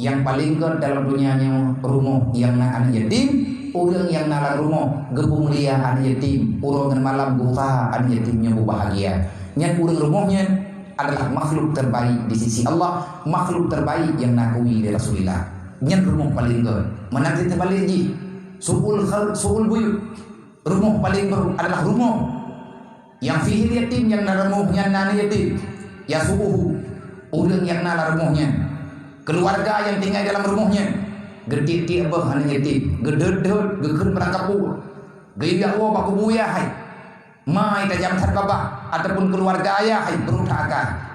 Nyang paleng gèt dalam donya nyoe rumoh nyang na aneuk yatim, ureueng nyang na lam rumoh geupeumulia aneuk yatim, uroe ngon malam geuusaha aneuk yatim nyoe beubahgia. Nyan ureueng rumoh nyan adalah makhluk terbaik di sisi Allah, makhluk terbaik nyang na keu lé Rasulullah. Nyan rumoh paleng gèt. Meunan cit teubalek jih, su'ul khal-, su'ul buyut. Rumoh paleng brôk adalah rumoh nyang fihil yatim, nyang na rumoh nyan na aneuk yatim. Yasu'uhu, ureueng nyang na lam rumoh nyan. Keuluwarga nyang tinggai dalam rumoh nyan. Geutiek-tiek beuh aneuk yatim, geudeuet-deuet, geukheun barang kapue. Geuyue woe bak kubu ayah hai. Ma tajam that babah ataupun keuluwarga ayah hai, brôk that akai.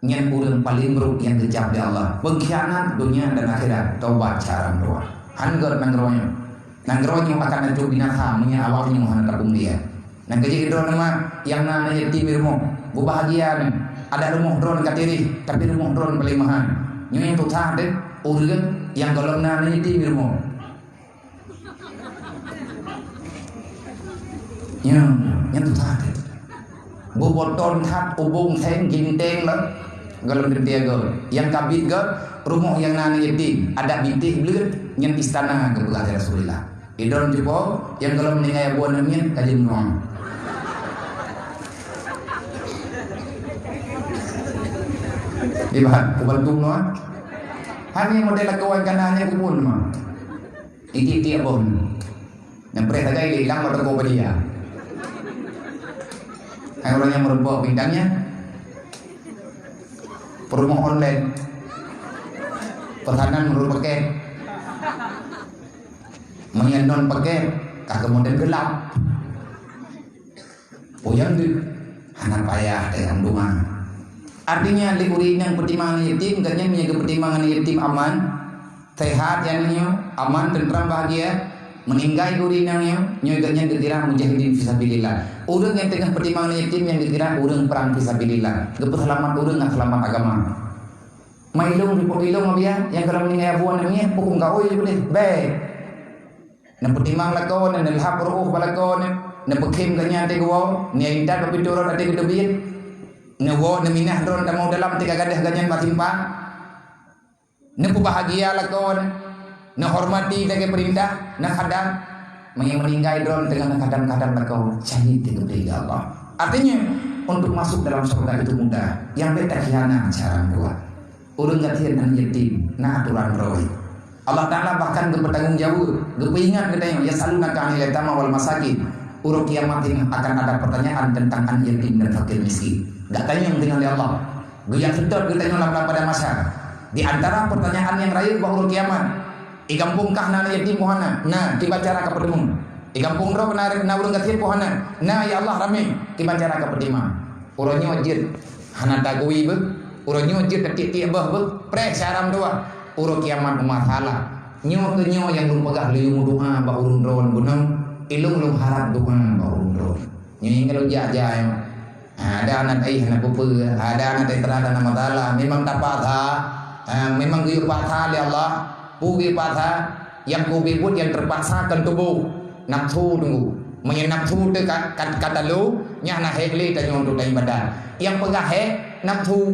Nyan ureueng paleng brôk nyang geucab lé Allah. Peungkhianat donya dan akhirat. Tobat cara meutuwah. Han gèt nanggroe nyoe. Nanggroe nyoe akan laju binasa meunyo awak nyoe hana tapeumulia. Nyan keuh jeuet droeneuh ma nyang na aneuk yatim di rumoh. Beubahgia nyan. Adak rumoh droeneuh ka tireh, tapi rumoh droeneuh paleng meuhai. Nyoe nyang tutoh deh ureueng nyang gohlom na aneuk yatim di rumoh. Nyoe. Nyan susah teuh. Beuboton that ubông seng ginteng lom gohlom teuntèe goe. Nyang ka bit goe, rumoh nyang na aneuk yatim, adak bintéh bleuet, nyan istana geupeugah lé Rasulullah. Idon cupo, nyang gohlom meuninggai buet nyan ka jeuet meunyoe. Ibarat kubantu meunyoe. Hana model lakoe kana nyan kupeue mah. Itik-itik boh. Nyang preh sagai lé ilang bak toko badia. Hai ureueng nyang meurumpok bintangnya. Peurumoh online. Pesanan meureumpok paket. Meunyoe non paket, ka keumudian geulap. Peue nyang deuh, hana payah teuh lam doa. Artinya, lé ureueng nyang peutimang aneuk yatim, gobnyan meunyoe geupeutimang aneuk yatim aman, sehat nyan nyoe, aman, teuntram, bahagia, meuninggai ureueng nyang nyoe, nyoe gobnyan geukira mujahidin fisabilillah. Ureueng nyang teungoh peutimang aneuk yatim nyan geukira ureueng prang fisabilillah. Geupeuseulamat ureueng ngon seulamat agama. Ma ilong, ilong, Abiya, nyang ka meuninggai abu aneuk miet, pukon gaoi je boleh. Bèk. Neupeutimang lakoe neuh, neulhab reuôh bak lakoe neuh, neupeukhém gobnyan até geuwoe, neuintat bak pintoe rot até geuteubiet, neuwoe neuminah droeneuh tamong dalam tika gadôh gobnyan bak simpang. Neupeubahagia lakoe neuh, neuhormati lagèe peurintah, neukhadam. Meunyoe meuninggai droeneuh teungoh neukhadam-khadam lakoe, syahid teuh geupeugah Allah. Artinya, untuk masuk dalam syurga itu mudah. Nyang bèk takhianat cara dua. Ureueng gasien aneuk yatim na atoran droe. Allah Taala bahkan geupeutanggong jaweueb, geupeuingat geutanyoe, "Yas'alunaka 'anil yatama wal masakin." Uroe kiamat nyoe akan ada pertanyaan tentang aneuk yatim dan fakir miskin. Geutanyong teungoh lé Allah. Geujak seutôt geutanyoe lam, lam padang mahsyar. Di antara pertanyaan nyang rayeuk bak uroe kiamat, "Di gampông kah na aneuk yatim peu hana?" "Na." "Kiban cara ka peuteumé?" "Di gampông droe na, na ureueng gasien peu hana?" "Na, ya Allah, ramé." "Kiban cara ka peutimang?" Uroe nyoe jeuet hana tagui beuh, uroe nyoe jeuet tatiek-tiek beuh beuh, preh cara meutuah. Uroe kiamat meumasalah. Nyoe keuh nyoe nyang lôn peugah lôn meudoa bak ureueng droen bunoe, ilong lôn harab doa bak ureueng droen. Nyoe nyang lôn jak-jak nyoe. Ha, ada aneuk ai hana peue-peue, ada aneuk ai teurat hana masalah, memang tapaksa, ha, memang geuyue paksa lé Allah, peue geuyue paksa, nyang keubeue buet nyang teupaksa kon tuboh. Nafsu teungku. Meunyoe nafsu teuh ka, ka, ka talu, nyan hana hék lé tanyoe untuk taibadat. Nyang peugah hék, nafsu.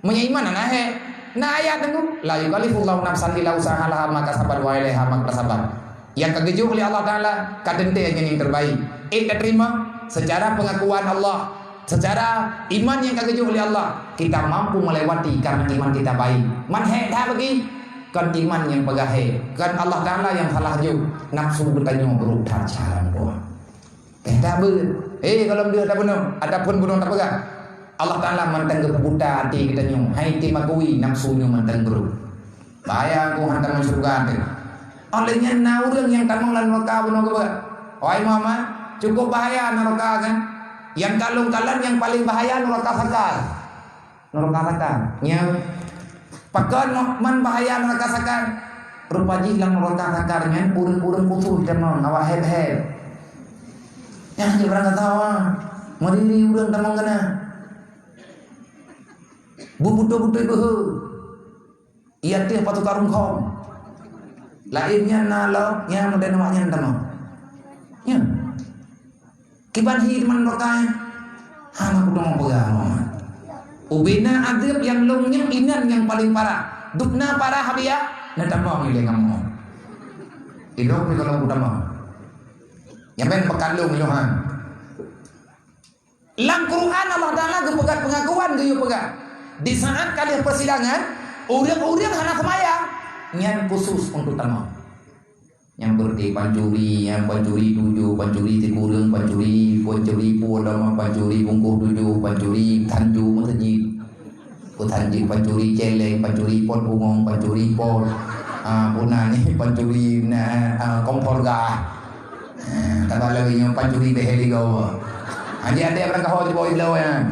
Meunyoe iman hana hék, na ayat teungku, "La yukallifullahu nafsan illa wus'aha, laha ma kasabat wa 'alaiha maktasabat." Nyang ka geujok lé Allah Taala, ka teuntèe nyan nyang terbaik. Ék tateurimong, seucara peungakuan Allah, seucara iman nyang ka geujok lé Allah, kita mampu melewati karena iman kita baik. Man hék that bagi. Kon iman nyang peugah hék, kon Allah Taala nyang salah jok, nafsu geutanyoe brok that cara meudoa. Teuh that beuh. Eh, gohlom deuh tabunoe, ataupun bunoe tapeugah, Allah Taala mantong geupeubuta até geutanyoe, hai teumakui nafsu nyoe mantong brok. Bahaya, ku hantom syeuruga teuh. Oleh nyan na ureueng nyang tamong lam nuraka bunoe geuh. Wahai Muhammad, cukup bahaya nuraka kan? Nyang kalon-kalon nyang paleng bahaya nuraka sakar. Nuraka sakar. Nyan. Pakon man bahaya nuraka sakar? Rupa jih lam nuraka sakar nyan ureueng-ureueng khusus jameun awak heb-heb. Nyan jih ureueng kata awak. Meuriri ureueng tamong keunan. Beubeutôi-beutôi beuhe. Ia teuh patu karung khom. Laén nyan na lom, nyan model awak nyan tamong. Nyan. Kiban hi teuma nuraka nyan. Hana kudeungoe peugah Muhammad. Ubena adeueb nyang lôn nyoe inan nyang paleng parah. Dubna parah Abiya, na tamong ilèe ngon Muhammad. Ilôn pih gohlom kutamong. Nyang ben peukalon ilôn han. Lam Quran Allah Taala geupeugah peungakuan geuyue peugah. Di saat ka lheueh persidangan, ureueng-ureueng hana seumayang, nyan khusus untuk tamong. Nyang berarti pancuri, nyang pancuri tujoh, pancuri sikureueng, pancuri, pancuri po lama, pancuri bungkôh tujoh, pancuri tanju meuseujid. Peutanjek pancuri céléng, pancuri pot bungong, pancuri pot, ah, puna ni, pancuri na, ah, kompor gas. Ah, tambah lagi nyoe pancuri beheli gawa. Hanya ada orang kahwa di bawah bloe nyan.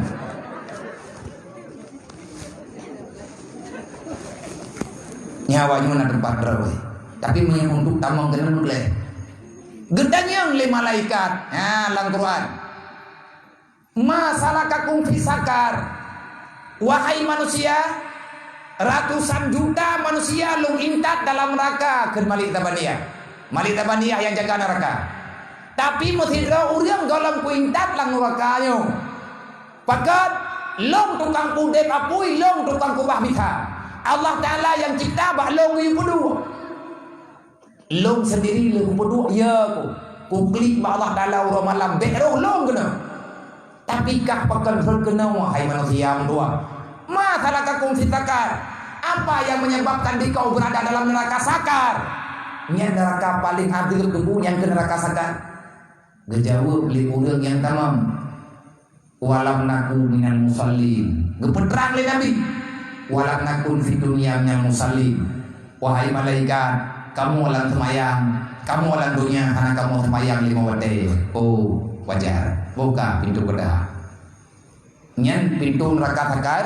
Nyawa nyoe na teumpat droe. Tapi meunyoe untuk tamong keunan gleh. Geutanyong lé malaikat. Ha, lam Quran. "Ma salakakum fi sakar?" Wahai manusia, ratusan juta manusia lôn intat dalam neraka, kheun Malik Zabaniyah. Malik Zabaniyah nyang jaga neraka. Tapi meusidroe ureuëng gohlom kuintat lam nuraka nyoe. Pakon? Lôn tukang udeb apui, lôn tukang kubah mita. Allah Taala nyang cipta bak lôn geuyue peuduek. Lôn sendiri lôn peuduek, ya ku. Kuklik bak Allah Taala uroe malam, bék roh lôn keunoe. Tapi kah pakon rhot keunoe, hai manusia meutuah? Ma salakakum fi saqar? Apa yang menyebabkan dikau berada dalam neraka Sakar? Nyan neraka paling adeueb debu nyang keu neraka Sakar. Geujaweueb lé ureuëng nyang tamong, "Walam naku minal musallin." Geupeutrang lé Nabi, "Walam nakun fid dunya minal musallin." Wahai malaikat, kamoe lam seumayang, kamoe lam donya hana kamoe seumayang lima watée. Oh, wajar. Buka pintoe keudroe. Nyan pintoe neraka Sakar.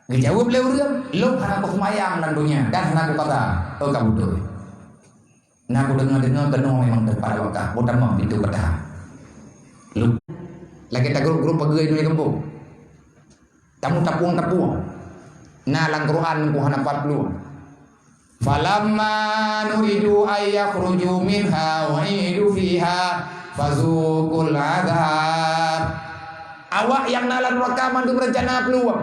Geujaweueb lé ureuëng, "Lôn hana kuseumayang lam donya dan hana kukada." Oh, ka beutôi. Na kudeungoe-deungoe keunoe memang teumpat wakah, boh tamong pintoe keudroe. Lu. Lagée tagrôp-grôp pageue di gampông. Tamu tapueng-tapueng. Na lam Quran ku hana pat plueng. "Falamma nuhidu an yakhruju minha u'idu fiha fazuqul adzab." Awak nyang na lam nuraka mandum reuncana plueng.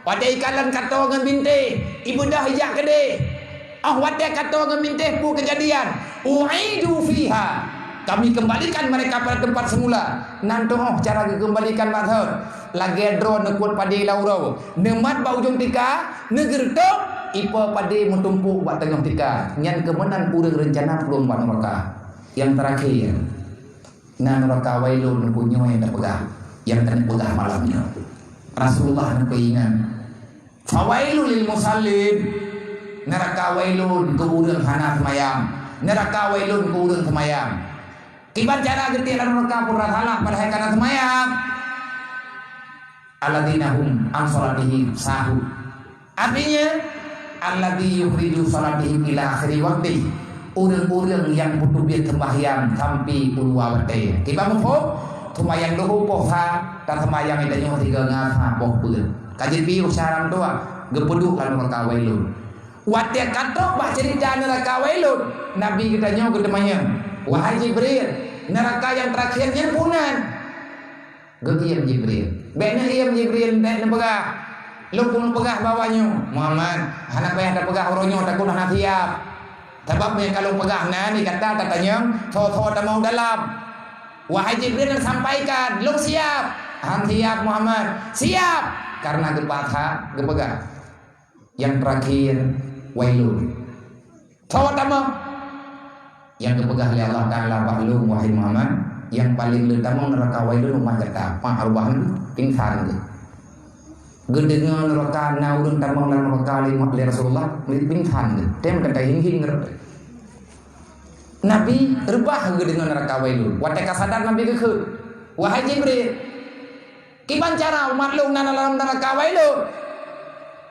Padé ikalon kato ngon bintéh, ibeudoh ijak keudeh. Óh watée kato ngon bintéh peue keujadian, "U'idu fiha." Kami kembalikan mereka pada tempat semula. Nan teuh cara geukeumbalikan maksud. Lagée droe neukot padé lam uroe. Neumat bak ujong tika, neugeureutok, ipe padé meutumpôk bak teungoh tika. Nyan keuh meunan ureuëng reuncana plueng bak nuraka. Nyang teurakhé, na nuraka Wailun, nyoe nyang tapeugah, nyang tapeugah malam nyoe. Rasulullah neupeuingat, "Fawailul lil musallin." Nuraka Wailun keu ureuëng hana seumayang. Nuraka Wailun keu ureuëng seumayang. Kiban cara geutiek lam nuraka peue salah padahai kana seumayang? "Alladzina hum an shalatihim sahun." Artinya, "Alladzi yukhriju shalatihim ila akhiri waqtih." Ureuëng-ureuëng nyang peuteubiet seumbahyang sampai uluwa watée. Kiban muphom? Seumbahyang luhô poh sa, dan seumbahyang tanyoe tiga ngasa poh peuet. Ka jeuet piôh syarat dua, geupeuduek lam nuraka Wailun. Watée ka trok bak ceurita nuraka Wailun, Nabi geutanyoe geuteumanyong, "Wahai Jibril, nuraka nyang teurakhé nyan peue nan?" Geuyiem Jibril. "Bék neuiem Jibril, bék neupeugah. Lôn keuneuk peugah bak awak nyoe, Muhammad, hana payah tapeugah uroe nyoe, takot hana siab. Sabab meunyoe ka lôn peugah nan, di gata tatanyong, soe-soe tamong dalam." "Wahai Jibril, neusampaikan, lôn siab." "Han siab, Muhammad." "Siab." Karena geupaksa geupeugah. Nyang teurakhé, Wailun. Soe tamong? Nyang geupeugah lé Allah Taala bak lôn, wahai Muhammad, nyang paleng le tamong nuraka Wailun umat gata. Mak Arubah pingsan geuh. Geudeungoe nuraka na ureuëng tamong lam nuraka lé, lé Rasulullah, pingsan geuh. Tem kata hing-hing nuraka. Nabi reubah geudeungoe nuraka Wailun. Watée ka sadar Nabi geukheun, "Wahai Jibril, kiban cara umat lôn na lam nuraka Wailun?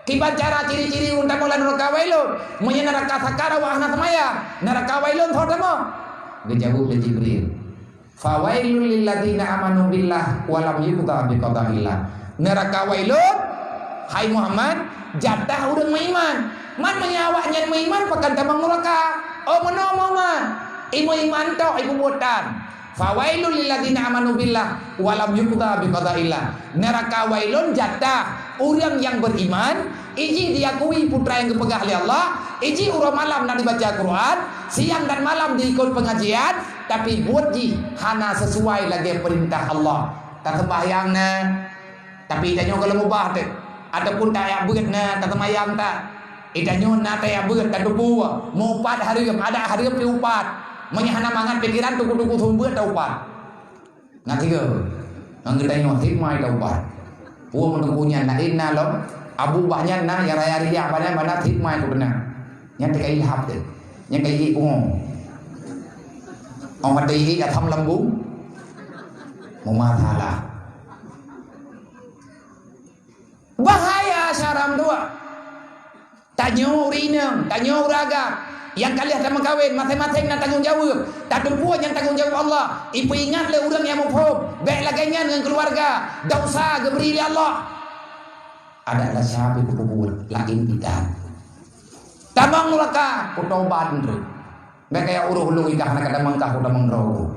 Kiban cara ciri-ciri ureuëng tamong lam nuraka Wailun? Meunyoe nuraka Sakar awak hana seumayang, nuraka Wailun soe tamong?" Geujaweueb lé Jibril, "Fawailul lilladzina amanu billah wa lam yuqda biqadaillah." Nuraka Wailun, hai Muhammad, jatah ureuëng meuiman. Man meunyoe awaknyan meuiman, pakon tamong nuraka? Oh, meunoe Muhammad, imeuiman tok, ibubuet tan. "Fawailul lilladzina amanu billah wa lam yuqda biqadaillah." Nuraka Wailun jatah ureuëng nyang beriman, iji diakui putra nyang geupeugah lé Allah, iji uroe malam na dibaca Quran, siang dan malam diikot pengajian, tapi buet jih hana sesuai lagée peurintah Allah. Taseumbahyang na, tapi tanyoe gohlom ubah teuk. Ataupun tajak beuet na, taseumayang that. Itanyoe na tajak beuet, tatupeue. Meuupat hareuem, adak hareuem pih upat. Meunyoe hana mangat pikeran, tuku-tuku sumbeue taupat. Na tiga. Ngon geutanyoe hikmah taupat. Peue meunungku nyan na inna lom. Abu bah nyan na, ya raya riah bah nyan, bah na hikmah tu keunan. Nyan teuka ilham teuh. Nyan ka iék pungo. Ong mata iék asam lambung. Meumasalah. Bahaya syara meutuah. Tanyoe ureuëng inong, tanyoe ureuëng agam, nyang ka lheueh tameukawen, maséng-maséng na tanggong jaweueb. Tateupeue nyan tanggong jaweueb Allah. Ipeuingat lé ureuëng nyang muphom, bék lagée nyan ngon keuluwarga, desya geubri lé Allah. Adak desya pih peubuet, laén pih that. Tamong nuraka, kutobat nyoe. Bék kaya uroe ulôn ikah hana ka tamong kah kutamong droe.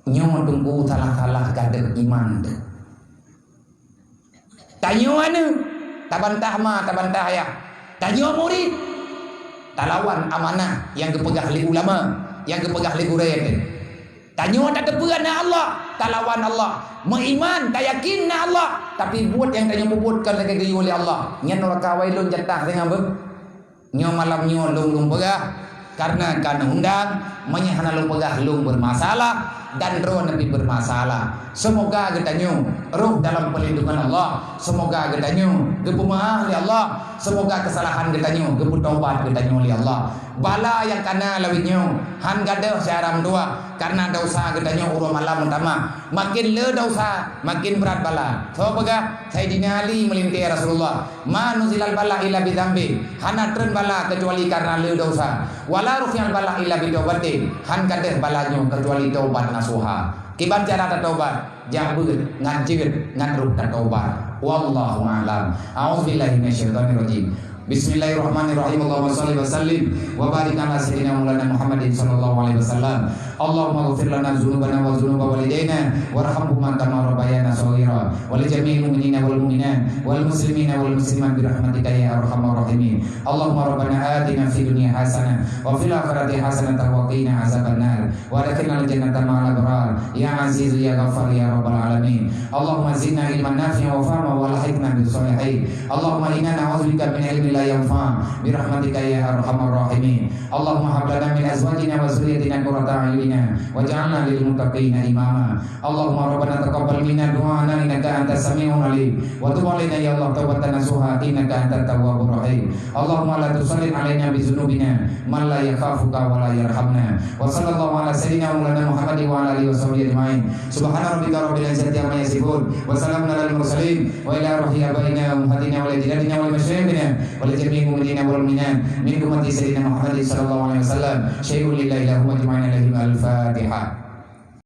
Nyoe teungku salah-salah gadôh iman teuh. Tanyoe aneuk, tabantah ma, tabantah ayah. Tanyoe murit, talawan amanah nyang geupeugah lé ulama, nyang geupeugah lé gurée teuh. Tanyoe tateupeue na Allah, talawan Allah. Meuiman, tayakin na Allah, tapi buet nyang tanyoe peubuet kon lagée geuyue lé Allah. Nyan nuraka wailun jatah singoh beuh. Nyoe malam nyoe lôn, lôn peugah, kareuna ka neuundang, meunyoe hana lôn peugah lôn bermasalah, dan droeneuh pih bermasalah. Semoga geutanyoe rhoh dalam perlindungan Allah. Semoga geutanyoe geupeumeu'ah lé Allah. Semoga kesalahan geutanyoe geupeutobat geutanyoe lé Allah. Bala nyang kana lawét nyoe han gadôh syedara meutuwah, kareuna desya geutanyoe uroe malam meutamah. Makin le desya, makin brat bala. Soe peugah? Saidina Ali meulintée Rasulullah, "Ma nuzilal bala illa bidzambi." Hana treun bala keucuali kareuna le desya. "Wala rufi'al bala illa bitaubatin." Han gadôh bala nyoe keucuali taubat nasuha. Kiban cara tataubat? Jak beuet, ngat jeuet, ngat rhoh tataubat. Wallahu a'lam. A'udzubillahi minasyaitonirrajim. Bismillahirrahmanirrahim. Allahumma shalli wa sallim wa barik ala sayyidina maulana Muhammadin sallallahu alaihi wasallam. Allahumma ighfir lana dzunubana wa dzunuba walidaina warhamhuma kama rabbayana shaghira. Wa li jami'il mu'minina wal mu'minat wal muslimina wal muslimat bi rahmatika ya arhamar rahimin. Allahumma rabbana atina fid dunya hasanah wa fil akhirati hasanatan wa qina azabannar. Wa adkhilnal jannata ma'al abrar. Ya Azizu ya Ghaffar ya Rabbal alamin. Allahumma zidna ilman nafi'an wa fahma wa alhiqna bis shalihin. Allahumma inna na'udzubika min ilmin la yanfa'. Bi rahmatika ya arhamar rahimin. Allahumma hab lana min azwajina wa dzurriyyatina qurrata a'yunina waj'alna lil muttaqina imama. Allahumma rabbana taqabbal minna du'ana innaka antas sami'ul alim. Wa tub alaina ya Allah taubatan nasuha innaka antat tawwabur rahim. Allahumma la tusallit alaina bi dzunubina man la yakhafuka wa la yarhamna. Wa sallallahu ala sayyidina wa maulana Muhammadin wa ala alihi wa sahbihi ajma'in. Subhana rabbika rabbil izzati amma yasifun. Wa salamun alal mursalin. Wa ila ruhi abaina wa ummahatina wa ila jaddatina wa ila masyayikhina wa ila jami'il mu'minina wal mu'minat min ummati sayyidina Muhammadin sallallahu alaihi wasallam. Syai'un lillahi lahum ajma'in alaihim al-Fatihah.